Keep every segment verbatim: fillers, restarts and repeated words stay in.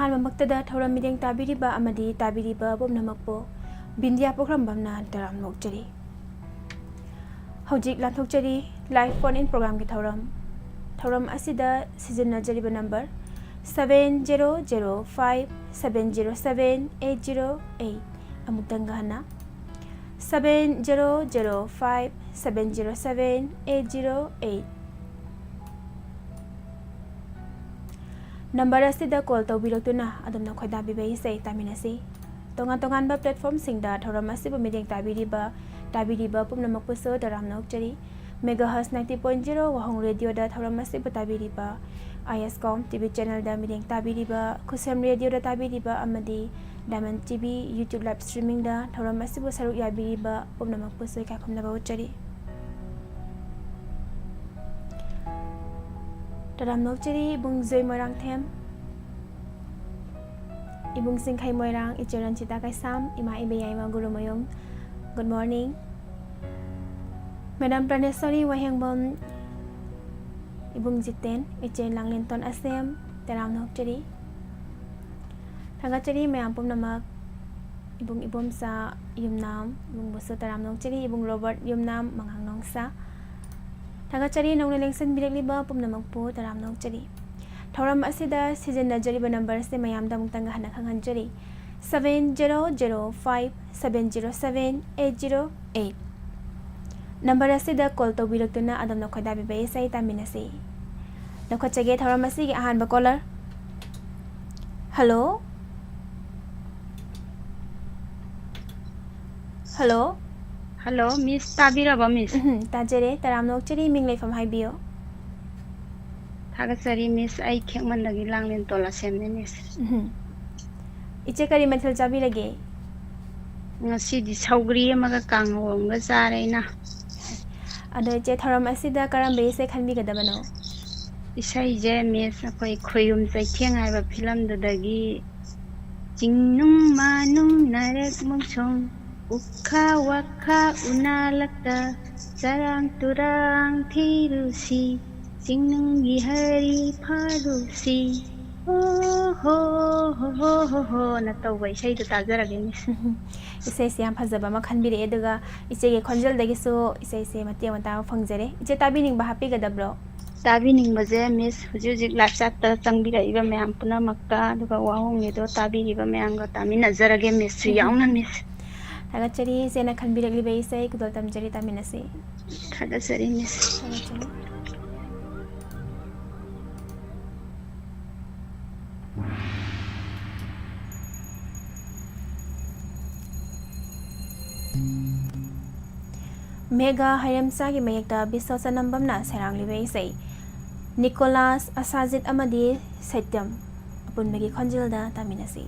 ꯑꯍꯥꯟꯕꯃꯛꯇꯗ ꯊꯧꯔꯝ ꯃꯤꯠꯌꯦꯡ ꯇꯥꯕꯤꯔꯤꯕ ꯑꯃꯗꯤ ꯇꯥꯕꯤꯔꯤꯕ ꯄꯨꯝꯅꯃꯛꯄꯨ ꯕꯤꯟꯗꯤꯌꯥ ꯄꯣꯛꯂꯝꯕꯝꯅ ꯇꯔꯥꯝꯅ ꯑꯣꯛꯆꯔꯤ꯫ ꯍꯧꯖꯤꯛ ꯂꯥꯟꯊꯣꯛꯆꯔꯤ live phone in programꯒꯤ ꯊꯧꯔꯝ꯫ ꯊꯧꯔꯝ ꯑꯁꯤꯗ ꯁꯤꯖꯤꯟꯅꯖꯔꯤꯕ number seven zero zero five seven zero seven eight zero eight꯫ ꯑꯃꯨꯛꯇꯪꯒ ꯍꯟꯅ, seven zero zero five seven zero seven eight zero eight꯫ Number ꯑꯁꯤꯗ call ꯇꯧꯕꯤꯔꯛꯇꯨꯅ ꯑꯗꯣꯝꯅ ꯈꯣꯏꯗꯥꯕꯤꯕ ꯏꯁꯩ ꯇꯥꯃꯤꯟꯅꯁꯤ꯫ ꯇꯣꯉꯥꯟ ꯇꯣꯉꯥꯟꯕ platformꯁꯤꯡꯗ ꯊꯧꯔꯝ ꯑꯁꯤꯕꯨ ꯃꯤꯠꯌꯦꯡ ꯇꯥꯕꯤꯔꯤꯕ, ꯇꯥꯕꯤꯔꯤꯕ ꯄꯨꯝꯅꯃꯛꯄꯨꯁꯨ ꯇꯔꯥꯝꯅ ꯑꯣꯛꯆꯔꯤ꯫ Megahertz ninety point zero ꯋꯥꯍꯣꯡ radioꯗ ꯊꯧꯔꯝ ꯑꯁꯤꯕꯨ ꯇꯥꯕꯤꯔꯤꯕ, ISCOM TV channelꯗ ꯃꯤꯠꯌꯦꯡ ꯇꯥꯕꯤꯔꯤꯕ, ꯈꯨꯁꯦꯝ radioꯗ ꯇꯥꯕꯤꯔꯤꯕ ꯑꯃꯗꯤ Diamond TV YouTube live streamingꯗ ꯊꯧꯔꯝ ꯑꯁꯤꯕꯨ ꯁꯔꯨꯛ ꯌꯥꯕꯤꯔꯤꯕ ꯄꯨꯝꯅꯃꯛꯄꯨꯁꯨ ꯏꯀꯥꯏ ꯈꯨꯝꯅꯕ ꯎꯠꯆꯔꯤ꯫ ꯇꯔꯥꯝꯅ ꯑꯣꯛꯆꯔꯤ ꯏꯕꯨꯡ ꯖꯣꯏ ꯃꯣꯏꯔꯥꯡꯊꯦꯝ, ꯏꯕꯨꯡ ꯆꯤꯡꯈꯩ ꯃꯣꯏꯔꯥꯡ, ꯏꯆꯦ ꯔꯟꯖꯤꯇꯥ ꯀꯩꯁꯥꯝ, ꯏꯃꯥ ꯏꯕꯦꯌꯥꯏꯃ ꯒꯨꯔꯨꯃꯌꯨꯝ꯫ Good morning꯫ Madam ꯄ꯭ꯔꯅꯦꯁꯣꯔꯤ ꯋꯥꯍꯦꯡꯕꯝ, ꯏꯕꯨꯡ ꯖꯤꯇꯦꯟ, ꯏꯆꯦ ꯂꯥꯡꯂꯦꯟꯇꯣꯟ ꯑꯁꯦꯝ, ꯇꯔꯥꯝꯅ ꯑꯣꯛꯆꯔꯤ꯫ ꯊꯥꯒꯠꯆꯔꯤ ꯃꯌꯥꯝ ꯄꯨꯝꯅꯃꯛ, ꯏꯕꯨꯡ ꯏꯕꯣꯝꯆꯥ ꯌꯨꯝꯅꯥꯝ, ꯏꯕꯨꯡꯕꯨꯁꯨ ꯇꯔꯥꯝꯅ ꯑꯣꯛꯆꯔꯤ, ꯏꯕꯨꯡ ꯔꯣꯕꯔꯠ ꯌꯨꯝꯅꯥꯝ, ꯃꯉꯥꯡ ꯅꯣꯡꯁꯥ꯫ ꯊꯥꯒꯠꯆꯔꯤ ꯅꯧꯅ ꯂꯦꯡꯁꯤꯟꯕꯤꯔꯛꯂꯤꯕ ꯄꯨꯝꯅꯃꯛꯄꯨ ꯇꯔꯥꯝꯅ ꯑꯣꯛꯆꯔꯤ꯫ ꯊꯧꯔꯝ ꯑꯁꯤꯗ ꯁꯤꯖꯤꯟꯅꯖꯔꯤꯕ numberꯁꯦ ꯃꯌꯥꯝꯗ ꯑꯃꯨꯛꯇꯪꯒ ꯍꯟꯅ ꯈꯪꯍꯟꯖꯔꯤ, seven zero zero five seven zero seven eight zero eight꯫ Number ꯑꯁꯤꯗ call ꯇꯧꯕꯤꯔꯛꯇꯨꯅ ꯑꯗꯣꯝꯅ ꯈꯣꯏꯗꯥꯕꯤꯕ ꯏꯁꯩ ꯇꯥꯃꯤꯟꯅꯁꯤ꯫ ꯂꯧꯈꯠꯆꯒꯦ ꯊꯧꯔꯝ ꯑꯁꯤꯒꯤ ꯑꯍꯥꯟꯕ caller꯫ Hello? Hello? Hello, Miss, ꯇꯥꯕꯤꯔꯕ, Miss? ꯎꯝ, ꯇꯥꯖꯔꯦ꯫ ꯇꯔꯥꯝꯅ ꯑꯣꯛꯆꯔꯤ, ꯃꯤꯡ ꯂꯩꯐꯝ ꯍꯥꯏꯕꯤꯌꯨ꯫ ꯊꯥꯒꯠꯆꯔꯤ, Miss꯫ ꯑꯩ ꯈꯦꯛꯃꯟꯗꯒꯤ ꯂꯥꯡꯂꯦꯟꯇꯣꯟ ꯑꯁꯦꯝꯅꯤ, Miss꯫ ꯎꯝ꯫ ꯏꯆꯦ, ꯀꯔꯤ ꯃꯊꯦꯜ ꯆꯥꯕꯤꯔꯒꯦ? ꯉꯁꯤꯗꯤ ꯁꯧꯒ꯭ꯔꯤ ꯑꯃꯒ ꯀꯥꯡꯍꯧ ꯑꯃꯒ ꯆꯥꯔꯦ ꯑꯩꯅ꯫ ꯑꯗꯣ ꯏꯆꯦ, ꯊꯧꯔꯝ ꯑꯁꯤꯗ ꯀꯔꯝꯕ ꯏꯁꯩ ꯈꯟꯕꯤꯒꯗꯕꯅꯣ? ꯏꯁꯩꯁꯦ, Miss, ꯑꯩꯈꯣꯏ ꯈꯣꯏꯌꯨꯝ ꯆꯩꯊꯦꯡ ꯍꯥꯏꯕ ꯐꯤꯂꯝꯗꯨꯗꯒꯤ ꯆꯤꯡꯅꯨꯡ ꯃꯥꯅꯨꯡ ꯅꯔꯦꯛ ꯃꯣꯡꯁꯣꯡ, ꯎꯈꯥ ꯋꯥꯈꯥ ꯎꯅꯥ ꯂꯛꯇ, ꯆꯔꯥꯡ ꯇꯨꯔꯥꯡ ꯊꯤꯔꯨꯁꯤ, ꯆꯤꯡꯅꯨꯡꯒꯤ ꯍꯔꯤ ꯐꯥꯔꯨꯁꯤ꯫ ꯍꯣ, ꯍꯣ, ꯍꯣ, ꯍꯣ, ꯍꯣ, ꯍꯣ, ꯅ ꯇꯧꯕ ꯏꯁꯩꯗꯣ ꯇꯥꯖꯔꯒꯦ, ꯃꯤꯁ꯫ ꯏꯁꯩꯁꯦ ꯌꯥꯝ ꯐꯖꯕ ꯑꯃ ꯈꯟꯕꯤꯔꯛꯑꯦ, ꯑꯗꯨꯒ ꯏꯆꯦꯒꯤ ꯈꯣꯟꯖꯦꯜꯗꯒꯤꯁꯨ ꯏꯁꯩꯁꯦ ꯃꯇꯦꯛ ꯑꯃ ꯇꯥꯕ ꯐꯪꯖꯔꯦ꯫ ꯏꯆꯦ, ꯇꯥꯕꯤꯅꯤꯡꯕ ꯍꯥꯞꯄꯤꯒꯗꯕ꯭ꯔꯣ? ꯇꯥꯕꯤꯅꯤꯡꯕꯁꯦ, ꯃꯤꯁ, ꯍꯧꯖꯤꯛ ꯍꯧꯖꯤꯛ live chat ꯇ ꯆꯪꯕꯤꯔꯛꯏꯕ ꯃꯌꯥꯝ ꯄꯨꯝꯅꯃꯛꯇ, ꯑꯗꯨꯒ ꯋꯥꯍꯣꯡꯉꯤꯗꯣ ꯇꯥꯕꯤꯔꯤꯕ ꯃꯌꯥꯝꯒ ꯇꯥꯃꯤꯟꯅꯖꯔꯒꯦ, ꯃꯤꯁꯁꯨ ꯌꯥꯎꯅ, ꯃꯤꯁ꯫ ꯊꯥꯒꯠꯆꯔꯤ, ꯏꯆꯦꯅ ꯈꯟꯕꯤꯔꯛꯂꯤꯕ ꯏꯁꯩ ꯈꯨꯗꯣꯜ ꯇꯝꯖꯔꯤ, ꯇꯥꯃꯤꯟꯅꯁꯤ꯫ ꯊꯥꯒꯠꯆꯔꯤ, ꯃꯤꯁ꯫ ꯊꯥꯒꯠꯆꯔꯤ꯫ ꯃꯦꯘꯥ ꯍꯩꯔꯦꯝꯆꯥꯒꯤ ꯃꯌꯦꯛꯇ ꯕꯤꯁ꯭ꯋꯥꯁ ꯅꯝꯕꯝꯅ ꯁꯩꯔꯥꯡꯂꯤꯕ ꯏꯁꯩ ꯅꯤꯀꯣꯂꯥꯁ, ꯑꯁꯥꯖꯤꯠ ꯑꯃꯗꯤ ꯁꯩꯇꯝ ꯑꯄꯨꯟꯕꯒꯤ ꯈꯣꯟꯖꯦꯜꯗ ꯇꯥꯃꯤꯟꯅꯁꯤ꯫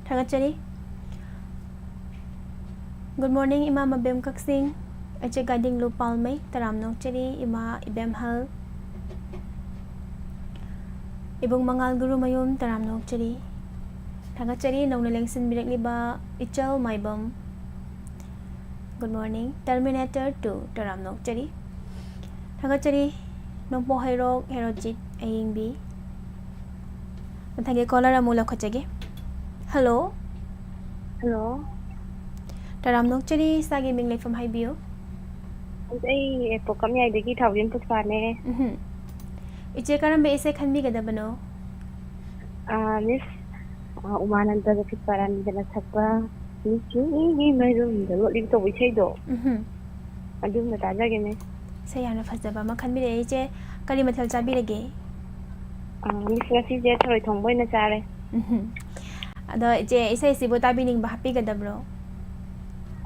ꯊꯥꯒꯠꯆꯔꯤ꯫ Good morning, ꯏꯃꯥ ꯃꯕꯦꯝ ꯀꯛꯆꯤꯡ꯫ ꯑꯩꯆꯦ ꯒꯥꯏꯗꯤꯡꯂꯨ ꯄꯥꯜꯃꯩ, ꯇꯔꯥꯝꯅ ꯑꯣꯛꯆꯔꯤ꯫ ꯏꯃꯥ ꯏꯕꯦꯝꯍꯜ, ꯏꯕꯨꯡ ꯃꯉꯥꯜ ꯒꯨꯔꯨꯃꯌꯨꯝ, ꯇꯔꯥꯝꯅ ꯑꯣꯛꯆꯔꯤ꯫ ꯊꯥꯒꯠꯆꯔꯤ ꯅꯧꯅ ꯂꯦꯡꯁꯤꯟꯕꯤꯔꯛꯂꯤꯕ ꯏꯆꯜ ꯃꯥꯏꯕꯝ꯫ Good morning, Terminator two, ꯇꯔꯥꯝꯅ ꯑꯣꯛꯆꯔꯤ꯫ ꯊꯥꯒꯠꯆꯔꯤ ꯅꯣꯡꯄꯣꯛ ꯍꯩꯔꯣꯛ ꯍꯦꯔꯣꯖꯤꯠ ꯑꯌꯤꯡꯕꯤ꯫ ꯃꯊꯪꯒꯤ caller ꯑꯃꯨꯛ ꯂꯧꯈꯠꯆꯒꯦ꯫ Hello꯫ Hello꯫ ꯇꯔꯥꯝꯅ ꯑꯣꯛꯆꯔꯤ, ꯏꯁꯥꯒꯤ ꯃꯤꯡ ꯂꯩꯐꯝ ꯍꯥꯏꯕꯤꯌꯨ꯫ ꯑꯩ ꯌꯥꯏꯄꯣꯛꯀꯝ ꯌꯥꯏꯗꯒꯤ ꯊꯥꯎꯖꯤꯟ ꯄꯨꯁꯄꯥꯅꯦ꯫ ꯎꯝꯍꯨꯝ꯫ ꯏꯆꯦ ꯀꯔꯝꯕ ꯏꯁꯩ ꯈꯟꯕꯤꯒꯗꯕꯅꯣ? ꯑꯥ, Miss, ꯑꯥ, ꯎꯃꯥꯅꯟꯗꯒ ꯄꯨꯁꯄꯥꯔꯥꯅꯤꯒꯅ ꯁꯛꯄ ꯃꯤꯠꯀꯤ ꯃꯔꯨꯝꯗ ꯂꯣꯠꯂꯤꯕ ꯇꯧꯕ ꯏꯁꯩꯗꯣ꯫ ꯎꯝꯍꯨꯝ꯫ ꯑꯗꯨꯝꯕ ꯇꯥꯖꯒꯦ, Miss꯫ ꯏꯁꯩ ꯌꯥꯝꯅ ꯐꯖꯕ ꯑꯃ ꯈꯟꯕꯤꯔꯛꯑꯦ ꯏꯆꯦ꯫ ꯀꯔꯤ ꯃꯊꯦꯜ ꯆꯥꯕꯤꯔꯒꯦ? ꯑꯥ, Miss, ꯉꯁꯤꯁꯦ ꯊꯔꯣꯏ ꯊꯣꯡꯕ ꯑꯣꯏꯅ ꯆꯥꯔꯦ꯫ ꯎꯝꯍꯨꯝ꯫ ꯑꯗꯣ ꯏꯆꯦ, ꯏꯁꯩꯁꯤꯕꯨ ꯇꯥꯕꯤꯅꯤꯡꯕ ꯍꯥꯞꯄꯤꯒꯗꯕ꯭ꯔꯣ?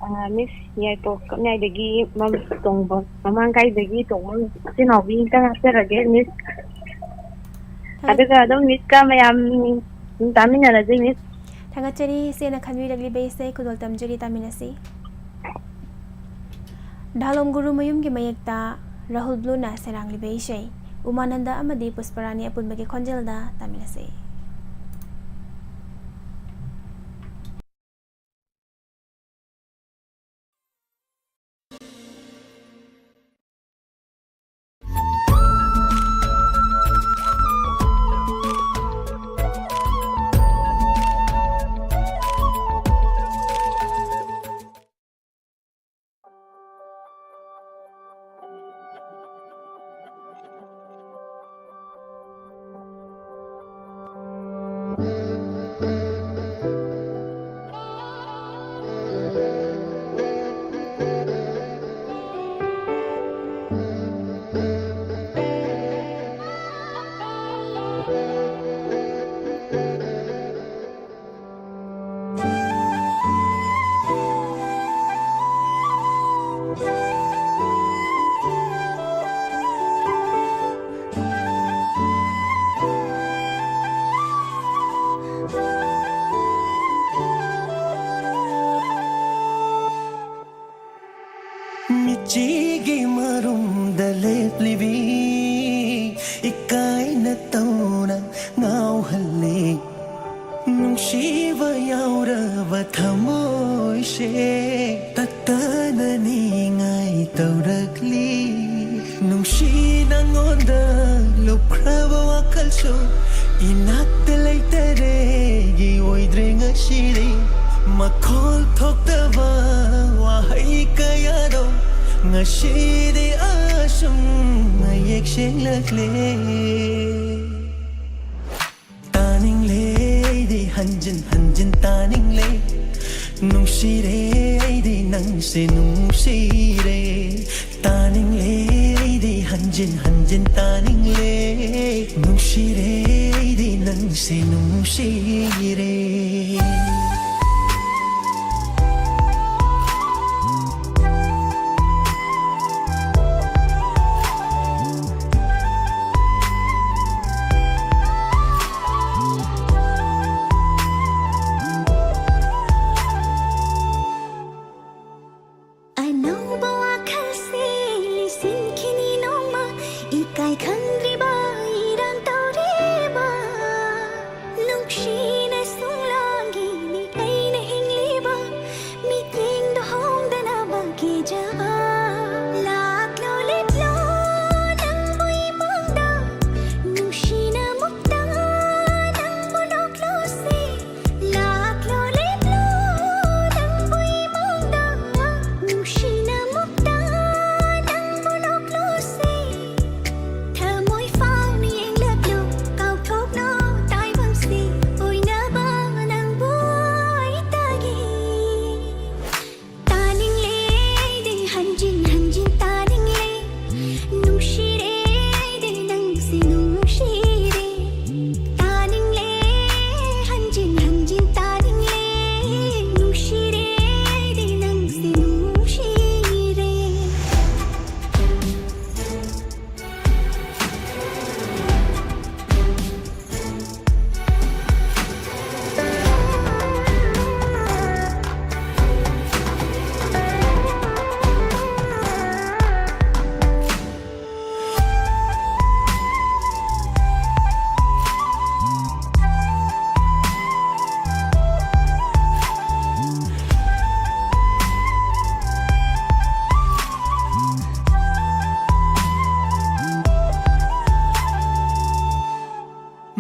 ꯑꯥ, Miss, ꯌꯥꯏꯄꯣꯛ ꯀꯝꯌꯥꯏꯗꯒꯤ ꯃꯝ-, ꯇꯣꯡꯕ, ꯃꯃꯥꯡ ꯀꯥꯏꯗꯒꯤ ꯇꯣꯡꯕ ꯏꯆꯤꯟ ꯏꯅꯥꯎꯕꯤ ꯑꯝꯇ ꯍꯥꯞꯆꯔꯒꯦ, Miss꯫ ꯊꯥꯒꯠ- ꯑꯗꯨꯒ ꯑꯗꯨꯝ Miss-ꯀ ꯃꯌꯥꯝ ꯑꯗꯨꯝ ꯇꯥꯃꯤꯟꯅꯔꯁꯤ, Miss꯫ ꯊꯥꯒꯠꯆꯔꯤ, ꯏꯆꯦꯅ ꯈꯟꯕꯤꯔꯛꯂꯤꯕ ꯏꯁꯩ ꯈꯨꯗꯣꯜ ꯇꯝꯖꯔꯤ, ꯇꯥꯃꯤꯟꯅꯁꯤ꯫ ꯙꯥꯂꯣꯝ ꯒꯨꯔꯨꯃꯌꯨꯝꯒꯤ ꯃꯌꯦꯛꯇ ꯔꯥꯍꯨꯜ ꯕ꯭ꯂꯨꯅ ꯁꯩꯔꯥꯡꯂꯤꯕ ꯏꯁꯩ, ꯎꯃꯥꯅꯟꯗ ꯑꯃꯗꯤ ꯄꯨꯁꯄꯔꯥꯅꯤ ꯑꯄꯨꯟꯕꯒꯤ ꯈꯣꯟꯖꯦꯜꯗ ꯇꯥꯃꯤꯟꯅꯁꯤ꯫ ꯅꯇꯧꯅ ꯉꯥꯎꯍꯜꯂꯦ꯫ ꯅꯨꯡꯁꯤꯕ ꯌꯥꯎꯔꯕ ꯊꯃꯣꯏꯁꯦ ꯇꯠꯇꯅ ꯅꯤꯡꯉꯥꯏ ꯇꯧꯔꯛꯂꯤ꯫ ꯅꯨꯡꯁꯤ, ꯅꯉꯣꯟꯗ ꯂꯨꯞꯈ꯭ꯔꯕ ꯋꯥꯈꯜꯁꯨ ꯏꯅꯥꯛꯇ ꯂꯩꯇꯔꯦꯒꯤ ꯑꯣꯏꯗ꯭ꯔꯦ ꯉꯁꯤꯗꯤ꯫ ꯃꯈꯣꯜ ꯊꯣꯛꯇꯕ ꯋꯥꯍꯩ ꯀꯌꯥꯗꯣ ꯉꯁꯤꯗꯤ ꯑꯁꯨꯝ ꯃꯌꯦꯛ ꯁꯦꯡꯂꯛꯂꯦ꯫ ꯇꯥꯅꯤꯡꯂꯦ ꯑꯩꯗꯤ ꯍꯟꯖꯤꯟ ꯍꯟꯖꯤꯟ ꯇꯥꯅꯤꯡꯂꯦ꯫ ꯅꯨꯡꯁꯤꯔꯦ ꯑꯩꯗꯤ ꯅꯪꯁꯦ ꯅꯨꯡꯁꯤꯔꯦ꯫ ꯇꯥꯅꯤꯡꯂꯦ ꯑꯩꯗꯤ ꯍꯟꯖꯤꯟ ꯍꯟꯖꯤꯟ ꯇꯥꯅꯤꯡꯂꯦ꯫ ꯅꯨꯡꯁꯤꯔꯦ ꯑꯩꯗꯤ ꯅꯪꯁꯦ ꯅꯨꯡꯁꯤꯔꯦ꯫ ꯑꯅꯧꯕ ꯋꯥꯈꯜꯁꯦ ꯂꯤꯁꯤꯟꯈꯤꯅꯤ ꯅꯣꯡꯃ, ꯏꯀꯥꯏ ꯈꯪꯗ꯭ꯔꯤꯕ ꯏꯔꯥꯡ ꯇꯧꯔꯤꯕ꯫ ꯅꯨꯡꯁꯤꯅ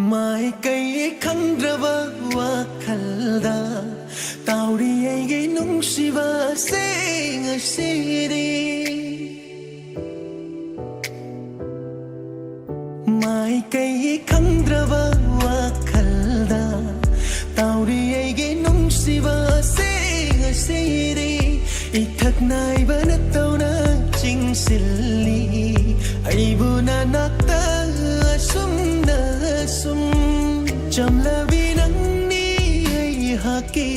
ꯃꯥꯏꯀꯩ ꯈꯪꯗ꯭ꯔꯕ ꯋꯥꯈꯜꯗ ꯇꯥꯎꯔꯤ ꯑꯩꯒꯤ ꯅꯨꯡꯁꯤꯕꯁꯦ ꯉꯁꯤꯗꯤ꯫ ꯃꯥꯏꯀꯩ ꯈꯪꯗ꯭ꯔꯕ ꯋꯥꯈꯜꯗ ꯇꯥꯎꯔꯤ ꯑꯩꯒꯤ ꯅꯨꯡꯁꯤꯕꯁꯦ ꯉꯁꯤꯗꯤ꯫ ꯏꯊꯛ ꯅꯥꯏꯕ ꯅꯠꯇꯧꯅ ꯆꯤꯡꯁꯤꯜꯂꯤ ꯑꯩꯕꯨ ꯅꯅꯥꯛꯇ ꯑꯁꯨꯝꯅ ꯑꯁꯨꯝ꯫ ꯆꯝꯂꯕꯤ ꯅꯪꯅꯤ ꯑꯩꯍꯥꯛꯀꯤ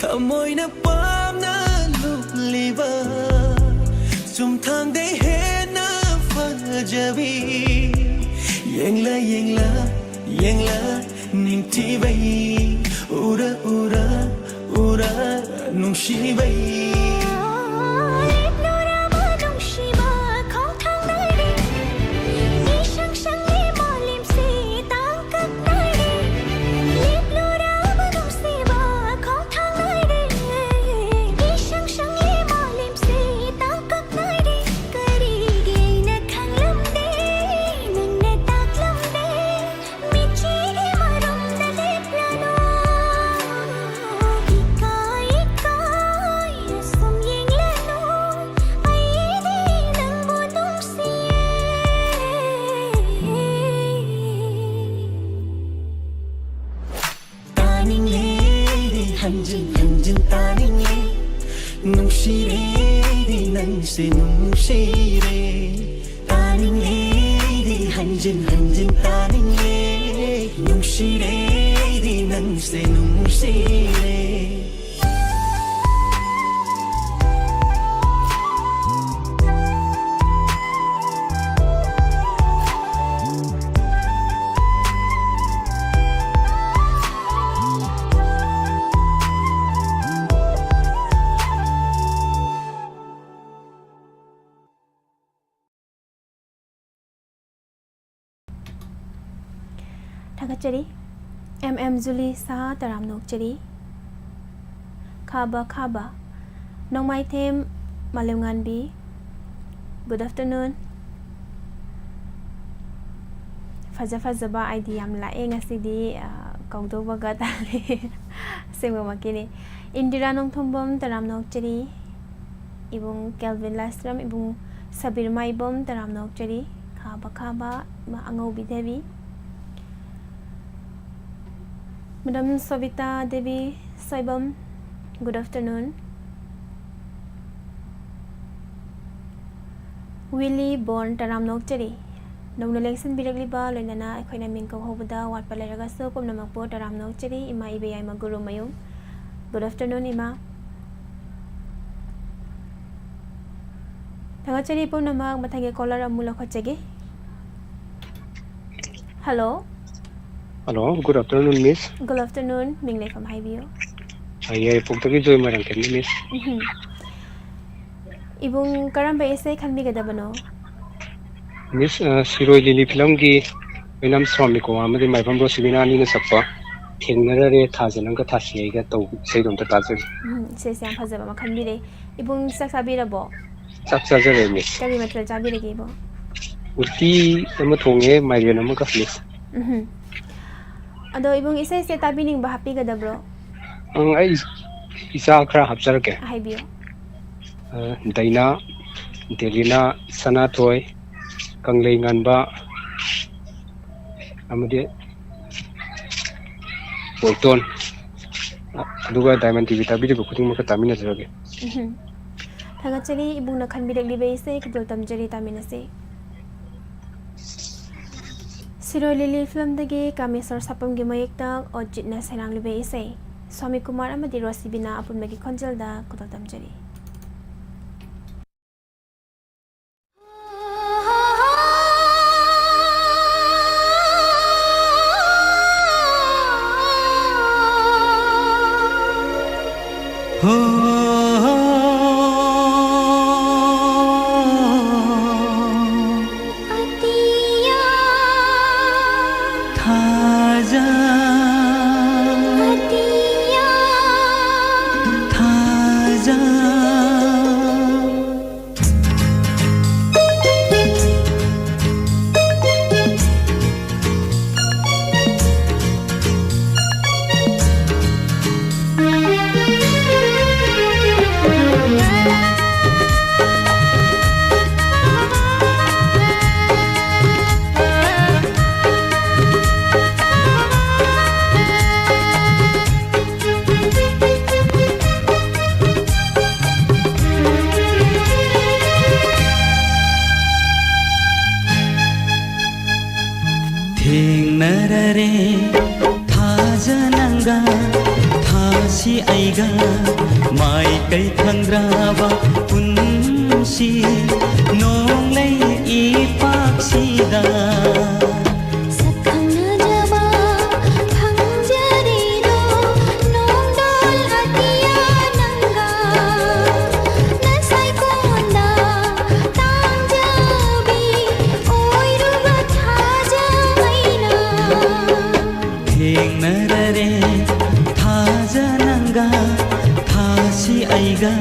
ꯊꯃꯣꯏꯅ ꯄꯥꯝꯅ ꯂꯨꯞꯂꯤꯕ ꯆꯨꯝꯊꯥꯡꯗꯩ ꯍꯦꯟꯅ ꯐꯖꯕꯤ꯫ ꯌꯦꯡꯂ ꯌꯦꯡꯂ ꯌꯦꯡꯂ ꯅꯤꯡꯊꯤꯕꯩ ꯎꯔ ꯎꯔ ꯎꯔ ꯅꯨꯡꯁꯤꯕꯩ꯫ ꯂꯦꯞꯂꯨꯔꯕ ꯅꯨꯡꯁꯤꯕ ꯈꯣꯡꯊꯥꯡ ꯅꯥꯏꯔꯦ꯫ ꯏꯁꯪ ꯁꯪꯂꯤ ꯃꯥꯂꯦꯝꯁꯤ ꯇꯥꯡꯀꯛ ꯅꯥꯏꯔꯦ꯫ ꯂꯦꯞꯂꯨꯔꯕ ꯅꯨꯡꯁꯤꯕ ꯈꯣꯡꯊꯥꯡ ꯅꯥꯏꯔꯦ꯫ ꯏꯁꯪ ꯁꯪꯂꯤ ꯃꯥꯂꯦꯝꯁꯤ ꯇꯥꯡꯀꯛ ꯅꯥꯏꯔꯦ꯫ ꯀꯔꯤꯒꯤ ꯑꯩꯅ ꯈꯪꯂꯝꯗꯦ, ꯅꯪꯅ ꯇꯥꯛꯂꯝꯗꯦ꯫ ꯃꯤꯠꯆꯤꯒꯤ ꯃꯔꯨꯝꯗ ꯂꯦꯞꯂꯅꯨ꯫ ꯏꯀꯥꯏ, ꯏꯀꯥꯏ, ꯑꯁꯨꯝ ꯌꯦꯡꯂꯅꯨ꯫ ꯑꯩꯗꯤ ꯅꯪꯕꯨ ꯅꯨꯡꯁꯤꯌꯦ꯫ ꯇꯥꯅꯤꯡꯂꯦ ꯑꯩꯗꯤ ꯍꯟꯖꯤꯟ ꯍꯟꯖꯤꯟ ꯇꯥꯅꯤꯡꯂꯦ꯫ ꯅꯨꯡꯁꯤꯔꯦ ꯑꯩꯗꯤ ꯅꯪꯁꯦ ꯅꯨꯡꯁꯤꯔꯦ꯫ ꯇꯥꯅꯤꯡꯂꯦ ꯑꯩꯗꯤ ꯍꯟꯖꯤꯟ ꯍꯟꯖꯤꯟ ꯇꯥꯅꯤꯡꯂꯦ꯫ ꯅꯨꯡꯁꯤꯔꯦ ꯑꯩꯗꯤ ꯅꯪꯁꯦ ꯅꯨꯡꯁꯤꯔꯦ꯫ ꯊꯥꯒꯠꯆꯔꯤ꯫ ꯑꯦꯝ ꯑꯦꯝ ꯖꯨꯂꯤ ꯁꯥ ꯇꯔꯥꯝꯅ ꯑꯣꯛꯆꯔꯤ꯫ ꯈꯥꯕ ꯈꯥꯕ꯫ ꯅꯣꯡꯃꯥꯏꯊꯦꯝ ꯃꯥꯂꯦꯝꯉꯥꯟꯕꯤ꯫ Good afternoon꯫ ꯐꯖ ꯐꯖꯕ ꯑꯥꯏꯗꯤ ꯌꯥꯝ ꯂꯥꯛꯑꯦ ꯉꯁꯤꯗꯤ, ꯑ, ꯀꯧꯗꯧꯕꯒ ꯇꯥꯔꯦ꯫ ꯑꯁꯦꯡꯕꯃꯛꯀꯤꯅꯤ꯫ ꯏꯟꯗꯤꯔꯥ ꯅꯣꯡꯊꯣꯝꯕꯝ ꯇꯔꯥꯝꯅ ꯑꯣꯛꯆꯔꯤ꯫ ꯏꯕꯨꯡ ꯀꯦꯜꯚꯤꯟ ꯂꯥꯏꯁ꯭ꯔꯝ, ꯏꯕꯨꯡ ꯁꯕꯤꯔ ꯃꯥꯏꯕꯝ ꯇꯔꯥꯝꯅ ꯑꯣꯛꯆꯔꯤ꯫ ꯈꯥꯕ ꯈꯥꯕ, ꯏꯃꯥ ꯑꯉꯧꯕꯤ Devi. Madam Sobita Devi Soibam, good afternoon꯫ ꯋꯤꯂꯤ ꯕꯣꯟ ꯇꯔꯥꯝꯅ ꯑꯣꯛꯆꯔꯤ꯫ ꯅꯧꯅ ꯂꯦꯡꯁꯤꯟꯕꯤꯔꯛꯂꯤꯕ, ꯂꯣꯏꯅꯅ ꯑꯩꯈꯣꯏꯅ ꯃꯤꯡ ꯀꯧꯍꯧꯕꯗ ꯋꯥꯠꯄ ꯂꯩꯔꯒꯁꯨ ꯄꯨꯝꯅꯃꯛꯄꯨ ꯇꯔꯥꯝꯅ ꯑꯣꯛꯆꯔꯤ, ꯏꯃꯥ ꯏꯕꯦꯌꯥꯏꯃ ꯒꯨꯔꯨꯃꯌꯨꯝ꯫ Good afternoon, ꯏꯃꯥ꯫ ꯊꯥꯒꯠꯆꯔꯤ ꯄꯨꯝꯅꯃꯛ꯫ ꯃꯊꯪꯒꯤ ꯀꯣꯂꯔ ꯑꯃꯨꯛ ꯂꯧꯈꯠꯆꯒꯦ꯫ ꯍꯜꯂꯣ꯫ ꯍꯜꯂꯣ, good afternoon, ꯃꯤꯁ꯫ Good afternoon, ꯃꯤꯡ ꯂꯩꯐꯝ ꯍꯥꯏꯕꯤꯌꯨ꯫ ꯑ, ꯌꯥꯏꯔꯤꯄꯣꯛꯇꯒꯤ ꯖꯣꯏ ꯃꯣꯏꯔꯥꯡꯊꯦꯝꯅꯤ, ꯃꯤꯁ꯫ ꯎꯝꯍꯨꯝ꯫ ꯏꯕꯨꯡ ꯀꯔꯝꯕ ꯏꯁꯩ ꯈꯟꯕꯤꯒꯗꯕꯅꯣ? ꯃꯤꯁ, ꯑ, ꯁꯤꯔꯣꯏ ꯂꯤꯂꯤ ꯐꯤꯂꯝꯒꯤ ꯑꯣꯏꯅꯝ ꯁ꯭ꯋꯥꯃꯤ ꯀꯨꯃꯥꯔ ꯑꯃꯗꯤ ꯃꯥꯏꯕꯝ ꯔꯣꯁꯤꯕꯤꯅꯥ ꯑꯅꯤꯅ ꯁꯛꯄ ꯊꯦꯡꯅꯔꯔꯦ ꯊꯥꯖ ꯅꯪꯒ ꯊꯥꯁꯤ ꯑꯩꯒ ꯇꯧꯕ ꯏꯁꯩꯗꯣ ꯑꯝꯇ ꯇꯥꯖꯒꯦ꯫ ꯎꯝ, ꯏꯁꯩꯁꯦ ꯌꯥꯝ ꯐꯖꯕ ꯑꯃ ꯈꯟꯕꯤꯔꯦ꯫ ꯏꯕꯨꯡ ꯆꯥꯛ ꯆꯥꯕꯤꯔꯕꯣ? ꯆꯥꯛ ꯆꯥꯖꯔꯦ, ꯃꯤꯁ꯫ ꯀꯔꯤ ꯃꯊꯦꯜ ꯆꯥꯕꯤꯔꯒꯦ, ꯏꯕꯨꯡ? ꯎꯇꯤ ꯑꯃ ꯊꯣꯡꯉꯦ, ꯃꯥꯏꯔꯦꯟ ꯑꯃꯒ, ꯃꯤꯁ꯫ ꯎꯝꯍꯨꯝ꯫ ꯑꯗꯣ ꯏꯕꯨꯡ, ꯏꯁꯩꯁꯦ ꯇꯥꯕꯤꯅꯤꯡꯕ ꯍꯥꯞꯄꯤꯒꯗꯕ꯭ꯔꯣ? ꯑꯪ, ꯑꯩ ꯏꯆꯥ ꯈꯔ ꯍꯥꯞꯆꯔꯛꯀꯦ꯫ ꯍꯥꯏꯕꯤꯌꯨ꯫ ꯑ, ꯗꯩꯅꯥ, ꯗꯦꯂꯤꯅꯥ, ꯁꯅꯥꯊꯣꯏ, ꯀꯪꯂꯩ ꯉꯥꯟꯕ, ꯑꯃꯗꯤ ꯕꯣꯏꯇꯣꯟ, ꯑꯗꯨꯒ ꯗꯥꯏꯃꯟ ꯇꯤꯚꯤ ꯇꯥꯕꯤꯔꯤꯕ ꯈꯨꯗꯤꯡꯃꯛꯀ ꯇꯥꯃꯤꯟꯅꯖꯔꯒꯦ꯫ ꯎꯝꯍꯨꯝ꯫ ꯊꯥꯒꯠꯆꯔꯤ, ꯏꯕꯨꯡꯅ ꯈꯟꯕꯤꯔꯛꯂꯤꯕ ꯏꯁꯩ ꯈꯨꯗꯣꯜ ꯇꯝꯖꯔꯤ, ꯇꯥꯃꯤꯟꯅꯁꯤ꯫ ꯁꯤꯔꯣꯏ ꯂꯤꯂꯤ ꯐꯤꯂꯝꯗꯒꯤ ꯀꯥꯃꯦꯁꯣꯔ ꯁꯥꯄꯝꯒꯤ ꯃꯌꯦꯛꯇ ꯑꯣꯖꯤꯠꯅ ꯁꯩꯔꯥꯡꯂꯤꯕ ꯏꯁꯩ꯫ ꯁ꯭ꯋꯥꯃꯤ ꯀꯨꯃꯥꯔ ꯑꯃꯗꯤ ꯔꯣꯁꯤꯕꯤꯅꯥ ꯑꯄꯨꯟꯕꯒꯤ ꯈꯣꯟꯖꯦꯜꯗ ꯈꯨꯗꯣꯜ ꯇꯝꯖꯔꯤ꯫ ꯊꯦꯡꯅꯔꯔꯦ ꯊꯥꯖ ꯅꯪꯒ, ꯊꯥꯁꯤ ꯑꯩꯒ, ꯃꯥꯏꯀꯩ ꯈꯪꯗ꯭ꯔꯕ ꯄꯨꯟꯁꯤ ꯅꯣꯡꯂꯩ ꯏꯄꯥꯛꯁꯤꯗ꯫ ꯁꯛ ꯈꯪꯅꯖꯕ ꯐꯪꯖꯔꯦꯗꯣ ꯅꯣꯡꯗꯣꯜ ꯑꯇꯤꯌꯥ ꯅꯪꯒ, ꯅꯁꯥꯏꯀꯣꯟꯗ ꯇꯥꯡꯖꯕꯤ ꯑꯣꯏꯔꯨꯕ ꯊꯥꯖꯃꯩꯅ꯫ ꯊꯦꯡꯅꯔꯔꯦ ꯊꯥꯖ ꯅꯪꯒ, ꯊꯥꯁꯤ ꯑꯩꯒ꯫